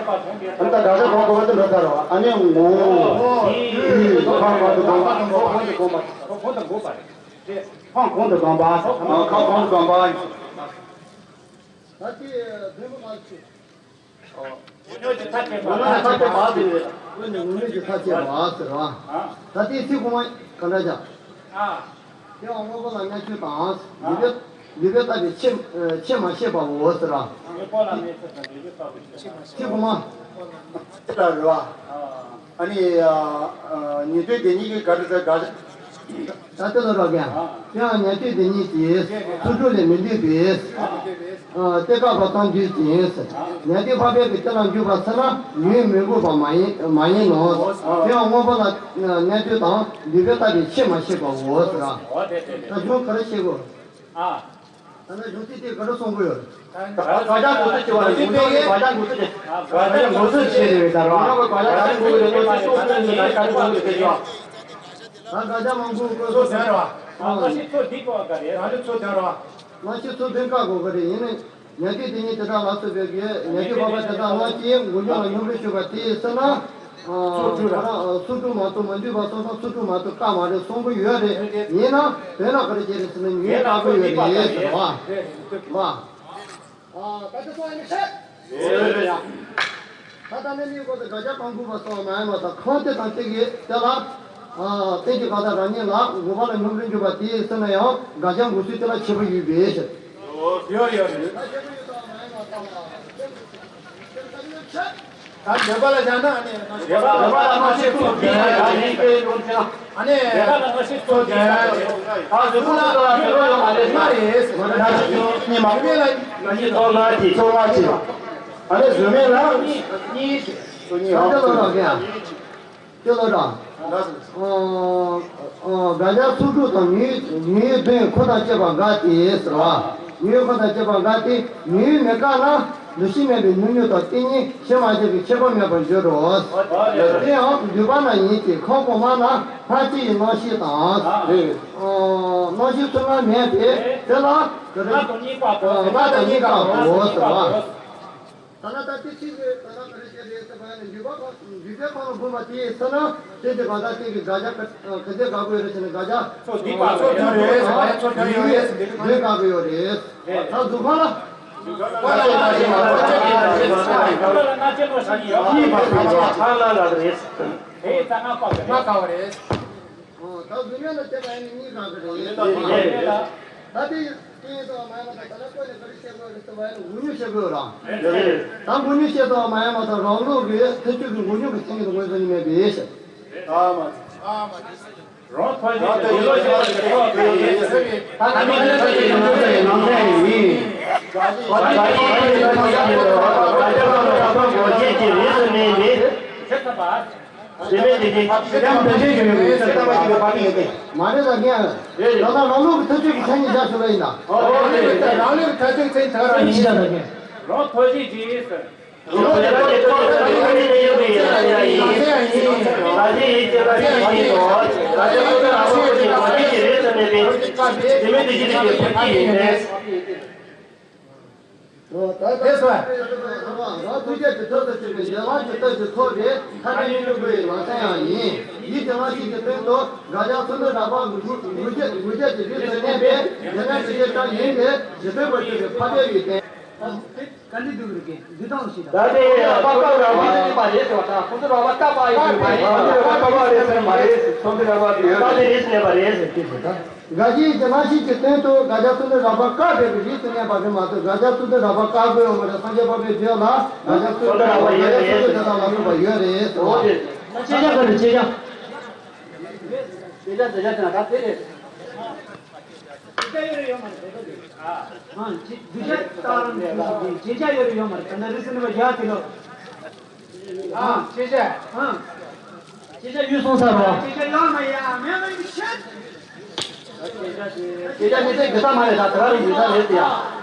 ནི་ད་དགག་བྱ་གང་དགོས་པ་དེ་འགྲོ་ཚར་བ། ཨ་ནི་ངོ་བོ་ཡིས་ཁམས་གང་དུ་སྡོམ་པ། ཁམས་གང་དུ་སྡོམ་པ། ཁམས་གང་དུ་སྡོམ་པ། ཁམས་གང་དུ་སྡོམ་པ། ད་དེ་བདེན་པ་མ་ཚུགས། ངོ་བོ་ཉིད་ཀྱི་མཐའ་བཅད་པ་ཟེར་བ། ངོ་བོ་ཉིད་ཀྱི་མཐའ་བཅད་པ་ཟེར་བ། ད་ལྟའི་ཚིག་གོང་མ་ག་འདྲ་བྱ། དེ་ཡང་དངོས་པོ་ལ་གནས་ཚུལ་དང་འདུས་པས་འདུས་པས་བཏབ་པའི་ཆེད་ཆེད་མ་བཤད་པའོ་ཟེར་བ། ཚིག་གོང་མ་ལ་རེད་བ། ཨ་ནི་ཉན་ཐོས་དེ་ཉིད་ཀྱི་ག་རེ་ཟེར་ག་ད་ལྟ་ལ་རག་ཡ། དེ་ཡང་ཉན་ཐོས་དེ་ཉིད་ཀྱིས་ཚུལ་ཁྲིམས་ལས་མི་འདོད་པའི་གཏན་འགལ་བ་དང་འདུས་ཅིང་། ཉན་ཐོས་འཕགས་པའི་གི་དེ་ལ་འཇུག་པ་ཚེ་ན་ཉོན་མི་དགོས་པ་མ་ཡིན་མ་ཡིན་ནོ། དེ་ཡང་དངོས་པོ་ལ་གནས་ཚུལ་དང་འདུས་པས་བཏབ་པའི་ཆེད་མ་བཤད་པའོ་ཟེར་བ། ད་གཞུང་ག་རེ་བཤད་དགོས། ད་ནི་གཞུང་ཚིག་དེ་ག་རེ་གསུང་གི་ཡོད། དགག་བྱ་འགོད་ཚུལ་ཅི་བ་རེད། དགག་བྱ་འགོད་ཚུལ་ཅི། དགག་བྱ་འགོད་ཚུལ་ཅི་རེད་ཟེར་བ། དགག་བྱ་འགོད་ཚུལ་ཅི་རེད་ཟེར་བ། ད་དགག་བྱ་མང་པོ་བཀོད་སོ་ཟེར་བ། ང་ཚོ་ཚོ་འདི་བཀག་དགོས་ཀྱི་རེད། ང་ཚོ་ཚོ་འདི་བཀག་དགོས་ཀྱི་རེད། ཡིན་ནའི་ཉན་ཐོས་དེ་ཉིད་དེ་དག་ལ་སོགས་པའི་གི་ཉན་ཐོས་འཕགས་པ་དེ་དག་ལ་ཅིའི་ངོ་སྦྱོང་ལ་སྙོམས་པར་ཞུགས་པ་དེས་ཟེར་ན། ཚུལ་ཁྲིམས་ལ། ཚུལ་ཁྲིམས་མ་གཏོགས་མ་འདུས་པ་སོགས་དང་ཚུལ་ཁྲིམས་མ་གཏོགས་བཀག་མ་རེད་གསུང་གི་ཡོད་རེད། ཡིན་ན་དོན་ལ་ག་རེ་བྱས་རེད་ཟེར་ན་ཉོན་བཀག་གི་ཡོད་རེད་ཟེར་བ། བ། ད་ལྟ་སོང་ཡ་མི་ཤེས། ད་ལྟ་ནས་ནི་གོ་ད་དགག་བྱ་གང་དགོས་པ་སོགས་མ་ཡིན་པ་དང་གང་དེ་དང་དེ་གི་དེ་ལ། རྟེན་གྱི་བཀའ་དང་རང་ཉིད་ལ་འགོག་པ་ལ་སྙོམས་པར་འཇུག་པ་དེས་ཟེར་ན་ཡང་དགག་བྱ་འགོད་ཚུལ་དེ་ལ་ཁྱད་པར་ཡོད་པས་ཟེར། ཡོད་ཡོད་རེད། ད་འདོད་པ་ལ་བཞག་ན་ཨ་ནི། འདོད་པ་ལ་མ་ཤེས་ཚོགས་ཀྱི་ཨ་ནི། འདོད་པ་ལ་མ་ཤེས་ཚོགས་ཀྱི་ད་གཟུགས་པོ་ལ་འདོད་པ་ཡོད་མ་རེད། ལྔ་རེད། གཉིས་མ་རེད། གཉིས་མ་རེད། གཉིས་ཚོགས་ལྔ་གཅིག་ཚོགས་ལྔ་གཅིག་ཨ་ནི་གཟུགས་མེད་ལ་གཉིས། གཉིས་གཉིས། ད་འདི་ལོ་རང་གི་ཨ། ལྟོས་ལ་ར། ཨོ། ཨོ། དགག་བྱ་ཚོགས་དྲུག་དང་ཉོན་ཉོན་བདུན་ཁོ་དང་བཅས་པ་འགལ་ཏེ་ཟེར་བ། ཉོན་ཁོ་དང་བཅས་པ་འགལ་ཏེ་ཉོན་མི་དགག་ན་འདུ་ཤེས་མེད་པའི་ཉོན་མོངས་དང་དེ་གཉིས་ཕྱི་མ་གཅིག་གི་ཁྱད་པར་མེད་པར་འགྱུར་རོ། དེའང་འདོད་པ་ན་ཡིན་གྱི་ཁམས་གོང་མ་ན་སྔ་ཕྱི་ཡི་རྣམ་ཤེས་དང་། ཨོ། རྣམ་ཤེས་ཚུལ་ལྔ་མེད་པས་དེ་ལ་ལྔ་དང་གཉིས་ཀ་གོ་ལྔ་དང་གཉིས་ཀ་གོ་ཟེར་བ། ད་ལྟ་ད་ལྟའི་ཚིག་གི་ད་ལྟ་ག་རེ་བཤད་རེད་ཟེར་བ་ཡང་ན་འདུས་པ་ཁོ་འདུས་པའི་ཁམས་ལ་འབུངས་པ་དེའི་ཚེ་ན་དེ་དེ་ག་ད་དེ་གི་དགག་བྱ་ག་ག་ཚད་དགག་དགོས་རེད་ཟེར་ན་དགག་བྱ། ཚོགས་འདུས་པ་ཚོགས་འདུས་ཡོད་རེད་ཟེར་བ་ཡང་ཚོགས་འདུས་ཡོད་རེད་ཟེར་འདུས་དགག་དགོས་ཡོད་རེད། ད་གཟུགས་ཁམས་ལ། ཁམས་ལ་ལ་རེད། ཨོ། ད་གཟུགས་མེད་ལ་བལྟས་པ་ཡིན་ན་གཉིས་གང་གི་རེད། ད་དེ་ཡིན་ཙང་མ་ཡིན་མ་ད་ལྟ་ཀོ་ནས་ག་རེ་བཤད་དགོས་རེད་ཟེར་བ་ཡིན་ན་འགོག་སྙོམས་བཤད་དགོས་ར། ད་འགོག་སྙོམས་བཤད་ཙང་མ་ཡིན་མ་ད་རང་ལུགས་ཀྱི་ཐལ་འགྱུར་གྱི་འགོག་སྙོམས་ཀྱི་མཚན་ཉིད་དུ་ངོས་འཛིན་ནི་མེད་པའི་ཕྱིར། ཨ་མ། རང་ཐོག་ཞིག་གི་ལོ་ཞིག་གི་ཐོག་ཏུ་ཡོད་ཟེར་བའི་ད་ད་མི་ཐོག་ཞིག་གི་ནང་དུ་ཡོད་ནང་དུ་ཡོད། ད་ད་ཡིན་ན་ད་ཡིན་ན་ད་ཡིན་ན་ད་ཡིན་ན་ད་ཡིན་ན་ད་ཡིན་ན་ད་ཡིན་ན། དེ་མེད་དེ་དེ་ཕ་གི་ཡོད་དེ་ཕ་གི་ཡོད་དེ་ཕ་གི་ཡོད་དེ། མ་རེད་ད་ངས། རེད་རེད། ད་ལྟ་རང་ལུགས་ཀྱི་ཐལ་འགྱུར་གྱི་མཚན་ཉིད་བཞག་ཞུ་ལ་ཡིན་ན། ཨོ་རེད་རེད། རང་ལུགས་ཀྱི་ཐལ་འགྱུར་མཚན་ཉིད་ད་རང་ཡིན་ཤི་ད་ད་ངས། རང་ཐོག་གཞི་ཅིག་ཡིན་ཟེར། རང་ཐོག་གཞི་ཅིག་ཡིན་ཟེར། ཡིན་ཟེར་ཡིན། ད་ལྟ་ཡིན་ཟེར་ཡིན་ཟེར། ད་ལྟ་ཡིན་ཟེར་ཡིན་ཟེར། ད་ལྟ་ཡིན་ཟེར་ཡིན་ཟེར། དེ་མེད་དེ་ཅི་ལ་ཡོད་ཕ་གི་ཡིན་ཟེར། ཨོ། ད་དེ་སོ། རང་ཐུགས་རྗེ་གི་ཐོག་ཏུ་བྱུང་བའི་ཡན་ལག་གི་སྟོབས་ཀྱིས་ཐོབ་པའི་ཐ་སྙད་ཡོད་པའི་ནང་ཚན་ཡང་ཡིན། ཡིད་ཀྱི་རང་བཞིན་གྱི་སྟེང་དུ་དགག་བྱ་ཚུལ་འདི་རགས་པ་དགུ་དགུ་བརྒྱ་དགུ་བརྒྱ་གྱི་རིགས་སུ་གནས་པའི་འདི་ནི་ཞེས་བྱ་ཡིན་ཏེ་ཇི་ལྟར་བར་གྱུར་པའི་འཕགས་པའི་ཡུལ་ཏེ། ག་འདི་འདུག་རིགས་འདི་དང་ཞེས་དང་། ད་དེ་ཡང་པ་པ་རང་བཞིན་ཡིན་པ་རེད་ཟེར་བ་དང་ཁོང་ཚོ་རང་བ་ཀ་པ་ཡིན་པ་རེད། ཁོང་ཚོ་རང་བ་ཀ་པ་རེད་ཟེར་མ་རེད། ཁོང་ཚོ་རང་བ་དེ་ཡོད་པ་དེ་རེད་ཟེར་ནས་པ་རེད་ཟེར་གྱི་ཟེར་ད། དགག་བྱའི་རྣམ་ཤེས་ཀྱི་སྟེང་དུ་དགག་བྱ་ཚུལ་འདི་རགས་པ་བཀག་པའི་རིགས་སུ་གནས་པ་དེ་མ་གཏོགས་དགག་བྱ་ཚུལ་འདི་རགས་པ་བཀག་དགོས་ཡོད་མ་རེད། སངས་རྒྱས་པ་པའི་རྒྱུད་ལ་དགག་བྱ་ཚུལ་འདི་རགས་པ་ཡོད་རེད། ཚུལ་འདི་དག་ལ་སོགས་པ་ཡོད་རེད་ཟེར་བ། ཤེས་བྱ་ག་རེ་ཤེས་བྱ། ཤེས་བྱ་ཤེས་བྱ་ཟེར་ན་ད་དེ་རེད། ཤེས་བྱ་ཡོད་རེད་ཡོད་མ་རེད་ཟེར་གྱི་འདུག་ཨ། ཤེས་བྱ་ལྟར་ཤེས་བྱ་ཡོད་རེད་ཡོད་མ་རེད། ད་ནི་རིགས་སུ་གནས་པ་བརྒྱ་དེ་ལོ། ཨ། ཤེས་བྱ། ཨ། ཤེས་བྱ་ཡོད་སོང་ས་རོ། ཤེས་བྱ་ཡོད་མ་ཡ་མེད་མ་ཡིན་ཤེས། ཤེས་བྱ་ནི་དེ་གི་ས་མ་རེད་ད་དེ་ག་རེ་ཡོད་ས་རེད་ཡ། ཡ་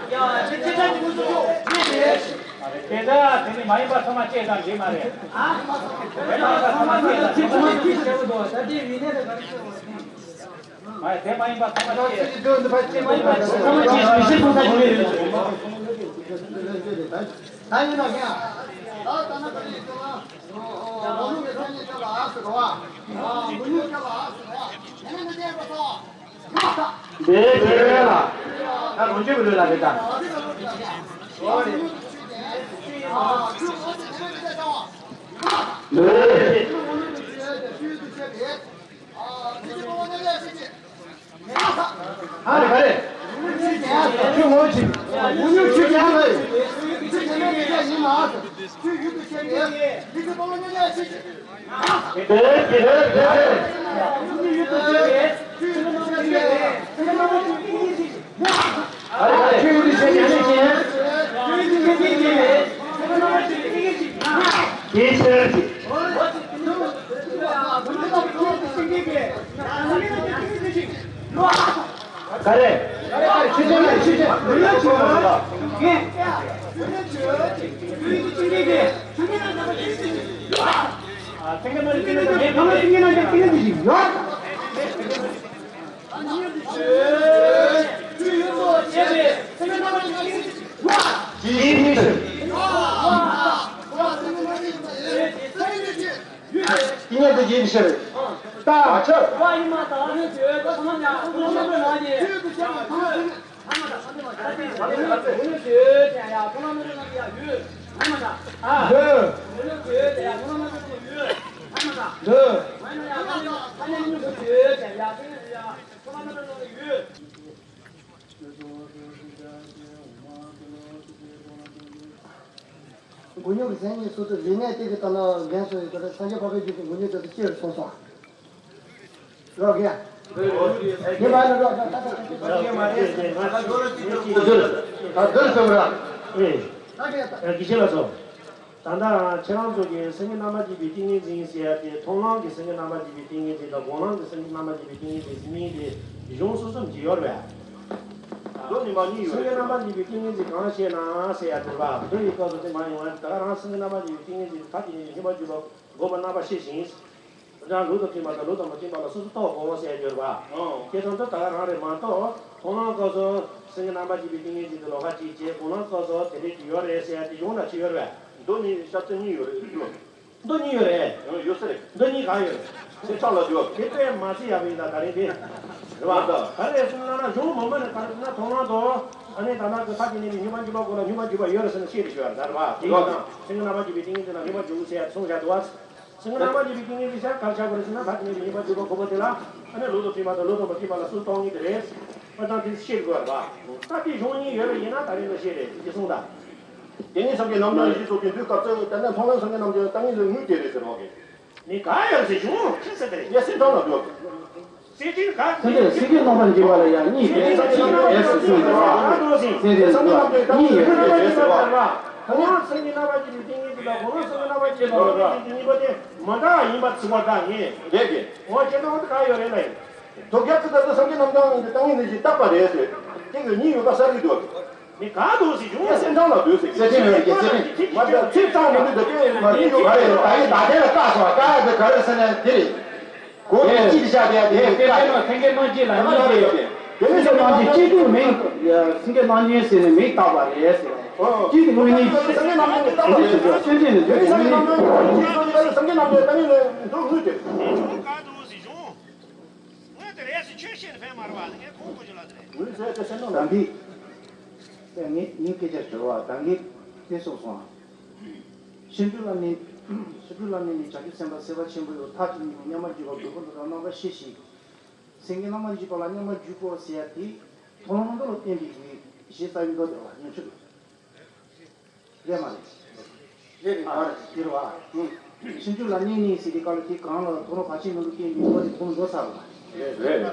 ཤེས་བྱ་ནི་ངོ་སོ་ཡོད་མེད་དེ། ཤེས་བྱ་དེ་ནི་མ་ཡིན་པ་ཚང་མ་ཤེས་དང་འདྲེས་མ་རེད། ཨ། མ་ཡིན་པ་ཚང་མ་ཤེས་དང་འདྲེས་མ་རེད། ད་དེ་ཡིན་ནའི་ད་ག་རེ་ཤེས་བ་ནི། མ་དེ་མ་ཡིན་པ་ཚང་མ་ཤེས། ད་ཡིན་ན་ཡང་། ད་ལྟ་ན་ག་རེ་ཡིན་ཟེར་ན། རང་ལུགས་ཀྱི་མཚན་ཉིད་ཐོབ་ལ་ཟེར་བ། མི་ཉིད་ཐོབ་ལ་ཟེར་བ། དེ་ནི་འདི་ལྟར་ལ། ད་ལོ་རྒྱུས་ཀྱི་ལུས་ལ་རེད་ད། ལུས། ཨ་རེ་ག་རེ། ཆུ་ངོ་ཆུ། ངོ་ཉུང་ཆུ་རྒྱག་ལ། ཆུ་ངོ་ཉུང་ཆུ་རྒྱག་ཡིན་ལ། ཆུ་ཡུལ་དུ་ཆེ་བས། ལི་ཁུ་པོ་ལོ་ཉེ་ཉེ་ཆེ་ཆེ། དེ་དེ་དེ་དེ། ཆུ་ཡུལ་དུ་ཆེ་བས། ཆུ་ཡུལ་དུ་ཆེ་བས། ཆུ་ཡུལ་དུ་ཆེ་བས། ཨ་རེ་ཨ་རེ། ཆུ་ཡུལ་དུ་ཆེ་ཆེ་ཆེ། ཆུ་ཡུལ་དུ་ཆེ་ཆེ་ཆེ་བས། ཆུ་ཡུལ་དུ་ཆེ་ཆེ་ཆེ། དེ་ཆེ་ཆེ། ག་རེ། ཆུ་ཆེན་ཆུ་ཆེན། ཡིན་ཟེར། ཡིན་ཟེར། ད་ཆ། འདི། འདི། མགོ་རྙོག་གི་མཚན་ཉིད་སོ་སོའི་རིག་གནས་དེ་གི་ལྟར་ན་འགན་སོང་ཡོད་པ་རེད། སངས་རྒྱས་འཕགས་པའི་རྒྱུད་ཀྱི་མགོ་རྙོག་དེ་ཚོ་སྐྱེ་རུ་སོང་སོང་། རོགས་གྱིས། ངས་མ་ལ་རོགས་ད་ད་ད་ད་ད་ངས་མ་རེད་ཟེར་ང་ད་འདོད་ད་འདོད་ཟེར་བ་ར། ཨེ། ད་གས་ད། ཨ་དགེ་བཤེས་ལགས་སོ། ད་ལྟ་ཁྱེད་རང་ཚོ་གིས་སེང་གེ་རྣམ་པར་འབྱེད་པའི་ཏིང་ངེ་འཛིན་ཟེར་ཡ་དེ་མཐོང་ལམ་གྱི་སེང་གེ་རྣམ་པར་འབྱེད་པའི་ཏིང་ངེ་འཛིན་དང་སྒོམ་ལམ་གྱི་སེང་གེ་རྣམ་པར་འབྱེད་པའི་ཏིང་ངེ་འཛིན་གཉིས་དེ་གཞུང་གསུམ་གསུམ་གྱི་ཡོད་རེད་པས། མདོ་ནི་མ་གཉིས་ཡོད་སེང་གེ་རེད། རྣམ་པར་འབྱེད་པའི་ཏིང་ངེ་འཛིན་གང་ཞེ་ན་ཟེར་ཡ་དེ་རེད་པ། མདོ་ཡི་སྐབས་སུ་དེ་མ་ཡོང་བ་ད་ག་རང་སེང་གེ་རྣམ་པར་འབྱེད་པའི་ཏིང་ངེ་འཛིན་དེ་ཐབས་ཀྱིས་མཉེས་པའི་སྙོམས་པར་འཇུག་པ་སྒོམ་པ་རྣམ་པར་ཤེས་ཤིང་། ཡང་ལུགས་དང་མཐུན་པ་དང་ལུགས་དང་མ་མཐུན་པ་ལ་སོ་སོ་རྟོགས་དགོས་ཟེར་ཡོད་རེད་པ། ཨོ། ཁྱེད་ཚོ་འདི་ད་ག་རང་རེད་མ་གཏོགས་མཐོང་ལམ་སྐབས་སུ་སེང་གེ་རྣམ་པར་འབྱེད་པའི་ཏིང་ངེ་འཛིན་དེ་ལོགས་ཀ་གཅིག་བྱས། སྒོམ་ལམ་སྐབས་སུ་དེ་འདྲས་ཀྱི་ཡོད་རེད་ཟེར་ཡ་དེ་ཡོང་ན་ཅི་ཡོད་རེད་པས། མདོ་ནི་ཤ་ཚ་གཉིས་ཡོད་རེད་ཡོད། མདོ་གཉིས་ཡོད་རེད། ཡང་ཡོད་ས་རེད། མདོ་གཉིས་གང་ཡོད་རེད། ཚེ་ཐང་ལ་འདུག་དེ་དཔེ་མ་ཚིག་ཡག་པོ་ཡིན་ད་ད་རེས་དེ། རེད་བ། ད་ག་རེ་གསུངས་ན་ན་གཞུང་མང་མང་ནས་ག་རེ་ཟེར་ན་མཐོང་ལམ་དུ་ཨ་ནི་ད་ལྟ་གི་ཐབས་ཀྱིས་མཉེས་པའི་སྙོམས་པར་འཇུག་པ་སྒོམ་ལ་སྙོམས་པར་འཇུག་པ་ཡོད་རེད་ཟེར་ན་ཤེས་རེད་ཞུ་ཡ་རེད་ད་རེད་བ། དེ་ཡིན་ན་སེང་གེ་རྣམ་པར་འབྱེད་པའི་ཏིང་ངེ་འཛིན་ལ་སྙོམས་པར་འཇུག་ཟེར་ཡ་གསུངས་བཞག་འདུག་བ། སེང་གེ་རྣམ་པར་འབྱེད་པའི་ཏིང་ངེ་འཛིན་ཤར་གར་ཆགས་པ་རེད་ཟེར་ན་ཐབས་ཀྱིས་མཉེས་པའི་སྙོམས་པར་འཇུག་པ་སྒོམ་པ་དེ་ལ་ཨ་ནི་ལུགས་དང་མཐུན་པ་དང་ལུགས་དང་མ་མཐུན་པ་ལ་སུ་རྟོགས་ངེས་དེ་རེད། ཨ་ཙང་དེ་ཤེས་དགོས་རེད་པ། ད་དེ་གཞུང་གཉིས་ཡོད་པ་ཡིན་ན་ད་རེས་ལ་ཤེས་རེད་ཅེས་གསུངས་ད། དེ་ནི་སངས་རྒྱས་རྣམ་སྣང་བཞི་སོགས་ཀྱི་དུས་སྐབས་སུ་དེ་ནས་མཐོང་ལམ་སངས་རྒྱས་རྣམ་འབྱེད་ཏིང་ངེ་འཛིན་དངོས་དེ་རེད་ཟེར་བ་གི། ནི་ག་ཡོད་ཟེར་གཞུང་ཁྲིད་ཟེར་དེ་རེད། ཡ་སེམས་ཙམ་ལ་འདུག་སེམས་ཅན་ག་སེམས་ཅན་སེམས་ཅན་རྣམ་པར་འབྱེད་པ་ལ་ཡང་གཉིས་ཡོད་ཟེར་གསུངས་ཡོད་པ། སེམས་ཅན་གཉིས་ཡོད་ཟེར་བ། ཁོང་སེམས་ཀྱི་རྣམ་པར་འབྱེད་པའི་ཏིང་ངེ་འཛིན་དང་སྒོམ་ལམ་སེམས་ཀྱི་རྣམ་པར་འབྱེད་པ་ལ་གཉིས་པོ་དེ་མ་འདྲ་བ་ཡིན་པ་ཚིག་པ་འདྲ་ངེས། རེད་དེ། འོ་བྱས་ན་འོ་དེ་ག་ཡོད་རེད་ལ་ཡིན། དོ་རྒྱལ་ཚིག་ལྟར་དུ་སངས་རྒྱས་རྣམ་འབྱེད་ཀྱི་ཏིང་ངེ་འཛིན་ཞིག་བརྟག་པ་རེད་ཟེར། ཏིང་ངེ་གཉིས་ཡོད་པ་གསལ་གྱི་འདུག་མི་ག་འདུག་ཟེར་བྱུང་། སེམས་ཙམ་ལ་འདུག་ཟེར་གྱི། སེམས་ཙམ་ལ་འདུག་ཟེར་གྱི། མ་ཟད་ཚིག་ཙམ་མི་འདུག་ཟེར་གྱི། མ་འདུག་ག་རེ་ད་ཡིན་ད་དེ་ལ་བཀག་སོང་། བཀག་ཡ་དེ་ག་རེ་ཟེར་ན་དེ་རེད། གོ་དེ་ཅི་བྱ་དེ་དེ་དེ་དེ་ནོ་སེང་གེ་རྣམ་འབྱེད་ལ་གཉིས་ཏེ། དེ་ནི་སེང་གེ་རྣམ་འབྱེད་གཅིག་ཏུ་མིང་སེང་གེ་རྣམ་འབྱེད་ཟེར་ནས་མིང་བཏགས་པ་རེད་ཟེར། གཅིག་ཏུ་དངོས་གཉེན་སེང་གེ་རྣམ་འབྱེད་བཏགས་པ་རེད་ཟེར། སེམས་ཅན་ནི་དེ་དངོས་གཉེན། སེང་གེ་རྣམ་འབྱེད་ད་ནི་འདུག་དངོས་དེ། དངོས་དེ་རེད་ཟེར་ཁྱོད་བཤད་ནས་ཕན་མ་རེད་བ། ངས་ཁོང་ཁོ་ཆུ་ལ་དེ་རེད། ངོས་ཟེར་དེ་སེམས་ནང་ད་འདི། ངས་ངའི་སྐད་ཆ་ཞུ་བ་ད་འདི་དེ་སོགས་སོང་ཨ། ཕྱིན་དྲུག་བླ་མེད། ཕྱིན་དྲུག་བླ་མེད་ནི་བྱང་ཆུབ་སེམས་དཔའ་སེམས་དཔའ་ཆེན་པོ་ཡི་ཐག་ཆོད་ནས་མཉམ་པར་འཇུག་པ་དགོས་པ་འདི་དག་རྣམ་པར་ཤེས་ཤིང་། སེང་གེ་རྣམ་པར་འཇུག་པ་ལ་མཉམ་པར་འཇུག་གོ་ཟེར་ཡ་དེ། མཐོང་ལམ་མདོ་ལ་བརྟེན་པའི་གཞི་རྩ་བའི་མདོ་སྡེ་པ་ཉམས་ཆུ། རེད་མ་རེད། རེད་རེད། ཨ་རེད་དེ་རེད་བ། ཕྱིན་ཅི་ལ་གནས་གཉིས་ཟེར་དེ་ག་ལ་དེ་གང་ལ་དོ་རུང་བར་ཆད་མང་པོ་བསྟན་པའི་མདོ་དེ་ཁོང་འགྲོ་ཚར་བ། རེད་རེད།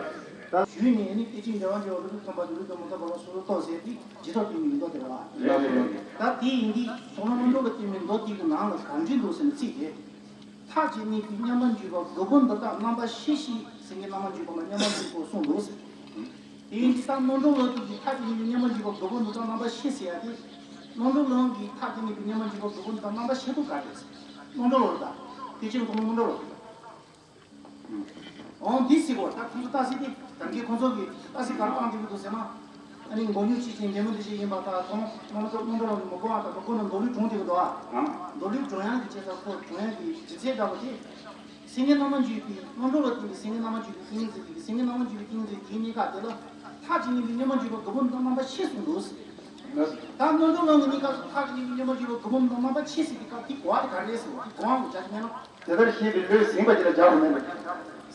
ད་ཞུས་ནས་ནི་སྐད་ཅིག་འབྲེལ་བ་འབྲེལ་བ་ལུགས་མཐུན་པ་དང་ལུགས་དང་མ་མཐུན་པ་ལ་སོ་སོ་རྟོགས་ཟེར་དེ་ཇི་ལྟར་བསྟན་པའི་མདོ་དེ་རེད་བ། རེད་རེད། ད་དེ་ཡིན་དུས་མཐོང་ལམ་མདོ་ལ་བརྟེན་པའི་མདོ་དེ་གི་ནང་ལ་གང་ཅི་འདུག་ཟེར་ན་ཚིག་དེ། ཐག་ཅིག་གནས་པའི་མཉམ་པར་འཇུག་པ་དགུ་པོ་འདི་དག་རྣམ་པར་ཤེས་ཤིང་སེང་གེ་རྣམ་པར་འཇུག་པ་ལ་མཉམ་པར་འཇུག་གོ་གསུངས་འདུག་ཟེར། དེ་ཡིན་དུས་ད་རྣམ་གྲོལ་ལམ་དེ་གི་ཐག་ཅིག་གནས་པའི་མཉམ་པར་འཇུག་པ་དགུ་པོ་འདི་དག་རྣམ་པར་ཤེས་ཟེར་ཡ་དེ། རྣམ་གྲོལ་ལམ་གྱི་ཐག་ཅིག་གནས་པའི་མཉམ་པར་འཇུག་པ་དགུ་པོ་འདི་དག་རྣམ་པར་ཤེས་ཐུབ་ག་རེད་ཟེར། རྣམ་གྲོལ་ལམ་ད། དེ་ཕྱིར་ཁོ་རང་རྣམ་གྲོལ་ལམ། འོང་འདི་ཟེར་གོ་ད་ཁོང་ཚོ་ལྟ་སྲིད་དེ་ད་གིན་ཁོང་ཚོ་གི་ལྟ་སྲིད་ག་རེ་བཏང་བསྡད་ཀྱི་འདུག་ཟེར་ན། ཨ་ནི་མགོ་རྙོག་ཅི་ཞིག་འདྲེ་མོ་འདི་ཞིག་ཡིན་པ་དང་ཁོང་རྣམ་གྲོལ་རྣམ་གྲོལ་ལམ་མི་གོ་བ་དང་མི་གོ་ན་མདོ་ལུགས་སྒྲུང་དེ་གི་འདུག་ཨ། མདོ་ལུགས་སྒྲུང་ཡང་གི་བྱས་ཙང་ཁོ་སྒྲུང་ཡང་གི་ལྗིད་ཚད་འདྲ་པོ་དེ། སེང་གེ་རྣམ་པར་འཇུག་པའི་རྣམ་གྲོལ་ལ་བརྟེན་པའི་སེང་གེ་རྣམ་པར་འཇུག་པའི་ཏིང་ངེ་འཛིན་དེ་སེང་གེ་རྣམ་པར་འཇུག་པའི་ཏིང་ངེ་འཛིན་དེའི་གཉིས་ཀ་དེ་ལ་ཐག་ཅིག་གནས་པའི་མཉམ་པར་འཇུག་པ་དགུ་པོ་འདི་དག་རྣམ་པར་ཤེས་གསུངས་འདུག་ད་རྣམ་གྲོལ་ལམ་གྱི་གཉིས་ཀ་སུ་ཐག་ཅིག་གནས་པའི་མཉམ་པར་འཇུག་པ་དགུ་པོ་འདི་དག་རྣམ་པར་ཤེས་ཟེར་དེ་སྐབས་དེ་གོ་བ་དེ་ག་རེ་རེད་ཟེར་བ་དེ་གོ་བ་གོ་བྱ་ཞིག་མེད་ན། དེ་ལྟར་ཤེས་པའི་བློས་ཟིན་པ་ཅིག་ལ་སྦྱར་དགོས་མེད་པ།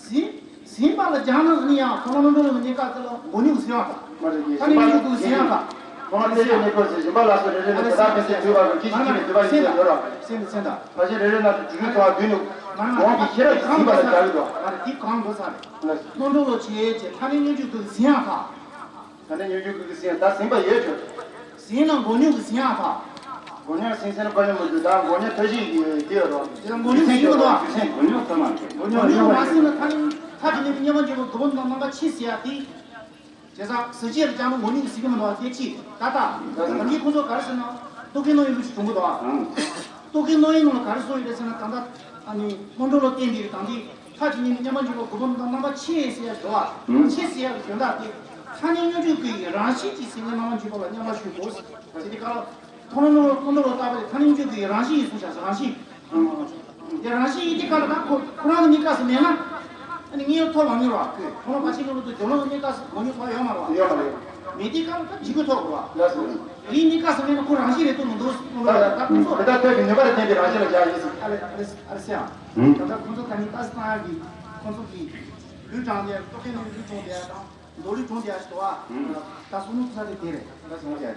ཟིན། ཟིན་པ་ལ་སྦྱར་ན་ནི་ཡང་ཁོ་ན་རྣམ་གྲོལ་ལམ་གྱི་གཉིས་ཀ་དེ་ལ་མགོ་རྙོག་ཟིན་པ་དང་། མ་རེད་ཀྱི་ཐ་སྙད་སྙོམས་འཇུག་གི་ཟིན་ཡང་དང་། ཁོང་ལ་གནས་ལུགས་གནས་སྐབས་སུ་སྦྱིན་པ་ལ་སོགས་རེ་རེ་ལ་བུ་དག་ཕན་སེམས་འདུལ་བ་རུ་ཁྱེད་ཀྱི་ཁྱིམ་ནས་འདུལ་བ་ཡིན་ཟེར་ཡོད་རོགས། སེམས་དང་སེམས་དང་། ཕལ་ཆེར་རེ་རེ་ལ་དུ་དུས་ཚོད་བར་བསྡུས་ནུག་མོང་གི་ཤེས་རབ་ཀྱིས་ཟིན་པ་ལ་སྦྱར་གྱི་འདུག་ཨ་རེ་དེ་གང་འགྲོ་ས་རེད། རྣམ་གྲོལ་ལམ་བྱེད་ཅེས་ཐ་སྙད་སྙོམས་འཇུག་གི་ཟིན་ཡང་དང་། ད་ནི་སྙོམས་འཇུག་གི་ཟིན་ཡང་ད་ཟིན་པ་ཡོད་ཆོག་ཟིན་ན་མགོ་རྙོག་གི་ཟིན་ཡང་དང་། མགོ་རྙོག་ཟིན་ཟིན་ན་མགོ་རྙོག་མི་འདུག་ད་མགོ་རྙོག་ཐབས་ཤེས་ཀྱི་དེ་ཡོད་རོགས། དེ་ལ་མགོ་རྙོག་ཟིན་གྱི་འདུག་ཨ། རྒྱུ་མཚན་མགོ་རྙོག་ཐོན་མ་ཐུབ། མགོ་རྙོག་མ་ཟིན་ན་ཐ་སྙད་ཐ་དེ་ནི་མཉམ་པར་འཇུག་པ་དགུ་པོ་དང་རྣམ་པ་ཕྱེ་ཟེར་ཡ་དེ། བྱས་ཙང་གཟི་བརྗིད་ལ་སྦྱར་ན་མགོ་རྙོག་གི་ཟིན་གྱི་མི་འདུག་ཨ་དེ་ཅི། ད་ལྟ་ད་གིན་ཁོང་ཚོ་ག་རེ་ཟེར་ན་རྟོག་གེའི་རྣམ་གཡེང་ལུགས་ཤིག་བྱུང་གི་འདུག་ཨ། རྟོག་གེའི་རྣམ་གཡེང་ནང་ལ་ག་རེ་གསུངས་ཡོད་རེད་ཟེར་ན་ད་ལྟ་ཨ་ནི་རྣམ་གྲོལ་ལམ་བསྟན་པའི་ད་འདི་ཐབས་ཀྱིས་མཉེས་པའི་མཉམ་པར་འཇུག་པ་དགུ་པོ་དང་རྣམ་པ་ཕྱེ་ཟེར་ཡ་འགྲོ་བ། ཕྱེ་ཟེར་ཡ་གི་དོན་དག་དེ་ཐ་སྙད་སྙོམས་འཇུག་གི་རང་བཞིན་གྱིས་སེང་གེ་རྣམ་པར་འཇུག་པ་ལ་མཉམ་པར་ཞུགས་དགོས་ཟེར་དེ་ག་ལ། མཐོང་ལམ་མདོ་ལ་བཏགས་པ་དེ་ཐ་སྙད་སྙོམས་འཇུག་གི་རང་བཞིན་ཡིན་གསུངས་བཞག་རང་བཞིན། དེ་རང་བཞིན་ཡིན་དེ་ག་ལ་ད་ཁོ་ཁོ་རང་གི་གནས་སྐབས་སུ་མེད་ན། ཨ་ནི་དངོས་ཡོད་ཐོབ་མ་མྱོང་བ། ཁོ་རང་ཕར་ཕྱིན་སྙོམས་འཇུག་སྦྱོར་ལམ་གྱི་གནས་སྐབས་སུ་མ་མྱོང་བ་ཡོད་མ་རེད་བ། ཡོད་མ་རེད། མེད་དེ་ག་ལ་ད་འཇིགས་སྐུལ་ཐོབ་དགོས་བ། ལགས་སོ། དེའི་གནས་སྐབས་སུ་མེད་ན་ཁོ་རང་བཞིན་རེད་འདུག་མི་འདུག་གསུངས་པ་ལ་ད་ཁོ་ཚོ། དེ་ལྟར་ཐོས་པའི་ནུས་པ་ལ་བརྟེན་ཏེ་རང་བཞིན་ལ་བཞག་ཡིན་ཟེར། ཨ་རེ་ཨ་རེ་ཨ་རེ་ཟེར་ཡང་། ད་ལྟ་ཁོ་ཚོ་ད་ནི་ལྟ་སྟངས་ཀྱི་ཁོ་ཚོ་གི་ལུས་དྲངས་ཏེ་རྟོག་གེའི་ནང་ལུས་དྲངས་ཏེ་དང་མདོ་ལུས་དྲངས་ཏེ་ཞུ་བ། ད་གསུང་ནུས་ཚ་དེ་དེ་རེད་ད་གསུང་ཡ།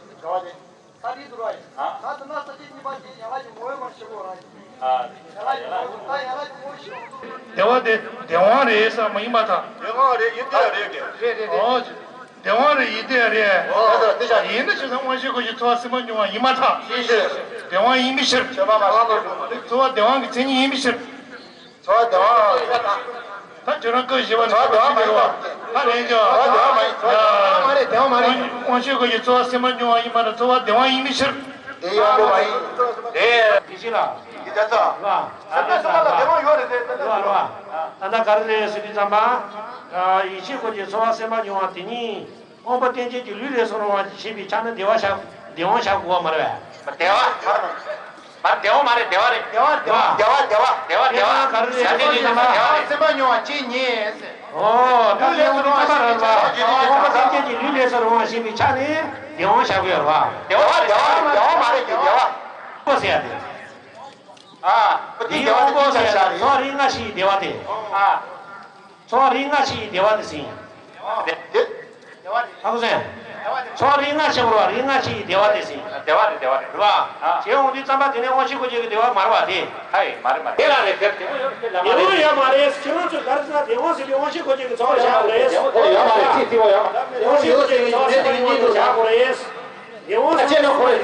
ཞིག་ཏུ་འབྲེལ་བ་དེ། ས་དེའི་དུ་ར་ཡིན། ད་དུ་ན་ས་དེ་གཉིས་པ་དེ་ཡན་ལག་གི་ངོ་བོའི་མ་ཤེས་གོ་ར་ཡིན། ཡན་ལག་གི་ངོ་བོ་ད་ཡན་ལག་གི་ངོ་བོ་ཤེས་རུང་། སྡེ་བ་དེ་སྡེ་དབང་རེད་ས་མ་ཡིན་པ་དང་། སྡེ་དབང་རེད་ཡིན་དེ་རེད་དེ། རེད་རེད་རེད། ཨོ། སྡེ་དབང་རེད་ཡིན་དེ་རེད། ཨོ་ད་དེ་ཆ་ཡིན་ན་ཆོས་ཚང་དབང་ཤེས་གོ་ཞིག་ཐོག་སེམས་མ་མྱོང་བ་ཡིན་མ་ཐག་ཡིན་ཞེས། བདེ་བ་ཡིན་པའི་ཕྱིར། ཆོས་པ་མ་ལགས་ལ་འགྲོ་མ་རེད། འཚོ་བ་བདེ་བ་གི་མཚན་ཉིད་ཡིན་པའི་ཕྱིར། འཚོ་བ་བདེ་བ། ད་ཁྱོད་རང་སྐུ་ཞེས་པ་འཚོ་བ་བདེ་བ་མ་ཡིན་པ། ད་རེད་ཀྱང་། འཚོ་བ་བདེ་བ་མ་ཡིན། འཚོ་བ་བདེ་བ་མ་རེད། བདེ་བ་མ་རེད། དབང་ཤེས་སྐུ་ཞེས་འཚོ་བ་སེམས་པ་མྱོང་བ་ཡིན་པ་ན་འཚོ་བ་བདེ་བ་ཡིན་པའི་ཕྱིར། དེ་ཡོང་དགོས་མ་ཡིན། དེ། དེ་ཕྱིར་ལ། འདི་ལྟ་ཚོ། རེད་བ། སེམས་ཅན་སེམས་པ་ལ་བདེ་བ་ཡོད་རེད་དེ། རེད་བ་རེད་བ། ད་ལྟ་ག་རེ་རེད་ཟེར་དུས་ཙམ་པ། ཡིད་ཆེས་སྐུ་ཞེས་འཚོ་བ་སེམས་པ་མྱོང་བ་དེ་ཉིད། དབང་པོ་རྟེན་ཅན་གྱི་ལུས་ལས་སུ་རུང་བ་ཞེས་པའི་ཆ་ནས་བདེ་བ་བཞག་བདེ་བ་བཞག་དགོས་པ་མ་རེད་པས། བདེ་བ། མ་བདེ་བ་མ་རེད། བདེ་བ་རེད། བདེ་བ་བདེ་བ། བདེ་བ་བདེ་བ། བདེ་བ་བདེ་བ། ག་རེ་རེད། ཡ་དེ་དེ་ཚང་མ་བདེ་བ་རེད། སེམས་པ་མྱོང་བ་ཅི་ཉེས། ཨོ་ད་ལུས་ལས་སུ་རུང་བ་ཞེས་པའི་ཆ་ནས་དབང་པོ་རྟེན་ཅན་གྱི་ལུས་ལས་སུ་རུང་བ་ཞེས་པའི་ཆ་ནས་བདེ་བ་བཞག་དགོས་རེད་བ། བདེ་བ་བདེ་བ་བདེ་བ་མ་རེད་ཀྱི་བདེ་བ། དབང་པོ་ཟེར་ཡ་དེ། ཨ། བདེ་བ་དབང་པོ་ཟེར་ཡ་དེ་ཚོར་བ་རིགས་ལྔ་བཞིའི་བདེ་བ་དེ། ཨ། ཚོར་བ་རིགས་ལྔ་བཞིའི་བདེ་བ་དེ་ཟིན། ཧ་གོ་སོང་། ཚོར་བ་རིགས་ལྔ་བཞི་བར་བ་རིགས་ལྔ་བཞིའི་བདེ་བ་དེ་ཟིན། བདེ་བ་རེད། བདེ་བ་རེད། རེད་བ། ཨ། བྱས་འོང་དུས་ཙམ་པ་དེ་ནས་དབང་ཤེས་སྐུ་ཞེས་ཀྱི་བདེ་བ་མ་རེད་བ་དེ། ཧའི་མ་རེད་མ་རེད། དེ་ལ་རེད་དེ་བདེ་བ་ཡོད་རེད། བདེ་བ་ཡོད་མ་རེད། ཁྱེད་རང་ཚོས་ག་རེ་ཟེར་ན་བདེ་བ་ཟེར་དུས་དབང་ཤེས་སྐུ་ཞེས་ཀྱི་ཚོར་བ་བཞག་དགོས་རེད། ཡོད་མ་རེད། ཚིག་ཚིག་པ་ཡོད། དབང་ཤེས་སྐུ་ཞེས་ཀྱི་ཚོར་བ་བཞག་དགོས་རེད། བདེ་བ་ཟེར་དུས་ཚོར་བ་བཞག་དགོས་རེད།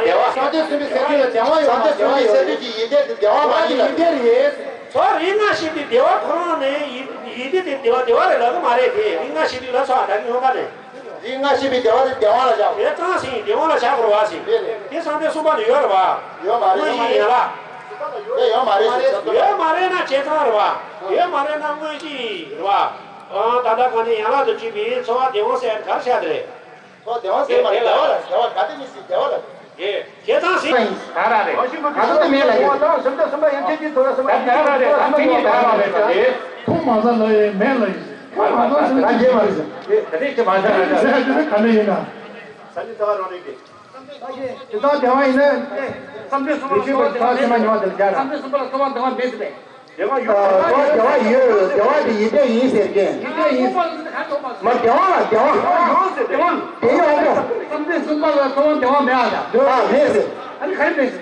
བསམ་གཏན་གསུམ་པའི་སས་བསྡུས་ལ་བདེ་བ་ཡོད་མ་བདེ་བ་ཡོད། བསམ་གཏན་གསུམ་པའི་སས་བསྡུས་ཀྱི་ཡོན་ཏན་དེ་བདེ་བ་མ་ཡིན་ལ། ཡོན་ཏན་རེད། ཚོར་བ་རིགས་ལྔ་བཞི་དེ་བདེ་བ་ཁོ་རང་ནས་ཡིན་ཡིན་དེ་དེ་བདེ་བ་བདེ་བ་རེད་ལབ་གི་མ་རེད་དེ། རིགས་ལྔ་བཞི་དེ་ལ་ཚོར་བ་ད་གི་ཡོང་ད་རེད། རིགས་ལྔ་བཞི་པའི་བདེ་བ་དེ་བདེ་བ་ལ་བཞག་དེ་གཙང་ཞིང་བདེ་བ་ལ་བཞག་དགོས་རེད་བ་ཟེར། རེད་རེད། དེ་བསམ་གཏན་གསུམ་པ་ལ་ཡོད་རེད་བ། ཡོད་མ་རེད། དངོས་གཞིའི་ཡན་ལག་དེ་ཡོད་མ་རེད་ཟེར། ཡོད་མ་རེད་ན་བྱས་ཙང་རེད་བ། ཡོད་མ་རེད་ན་དངོས་གཞི་རེད་བ། ཨང་ད་ལྟ་གང་དེ་ཡན་ལག་ཏུ་གྱུར་པའི་ཚོར་བ་བདེ་བ་ཟེར་ག་རེ་བྱ་དེ་རེད། ཚོར་བ་བདེ་བ་ཟེར་མ་རེད། བདེ་བ་ལ་བདེ་བ་ག་དེ་ཉིད་སྲིད་བདེ་བ་ལ། དེ་བྱས་ཙང་ཟིན། ད་ར་རེད། ང་ཚོ་དེ་མེད་ལ་ཡིན། ད་སེམས་ཅན་གསུམ་པ་ཡན་ཆད་ཀྱི་ཚོར་བ་གསུམ་པ་ད་ར་རེད། ད་མི་ཉིད་ད་ར་རེད། དེ་ཐོག་མ་ས་ལ་ཡིན་མེད་ལ་ཡིན། ཐོག་མ་ས་ལ་ཡིན་མེད་ལ་ཡིན། དེ་དེ་ཅི་མ་ཟ་ར་ཟ་ར་ཟ་ག་ནས་ཡིན་ན། ས་ནི་ཚ་བ་རང་རེད་དེ། དེ་དག་བདེ་བ་ཡིན་ན། བསམ་གཏན་གསུམ་པ་ལ་ཚོར་བ་བདེ་བ་མེད་པས། བསམ་གཏན་གསུམ་པ་ལ་ཚོར་བ་བདེ་བ་མེད་པས། བདེ་བ་ཡོད། བདེ་བ་ཡོད། བདེ་བ་དེ་ཡིན་གཅིག་ཡིན་ཟེར་གྱི། ཡིན་གཅིག་ཡིན། མ་བདེ་བ་ལ་བདེ་བ། བདེ་བ་ཡོད་ཟེར། བདེ་བ། དེ་ཡོད་ཨ་ཅོ། བསམ་གཏན་གསུམ་པ་ལ་ཚོར་བ་བདེ་བ་མེད་ཨ་ཅོ། ཨ་མེད་ཟེར། ཨ་ནི་ག་རེ་མེད་ཟེར།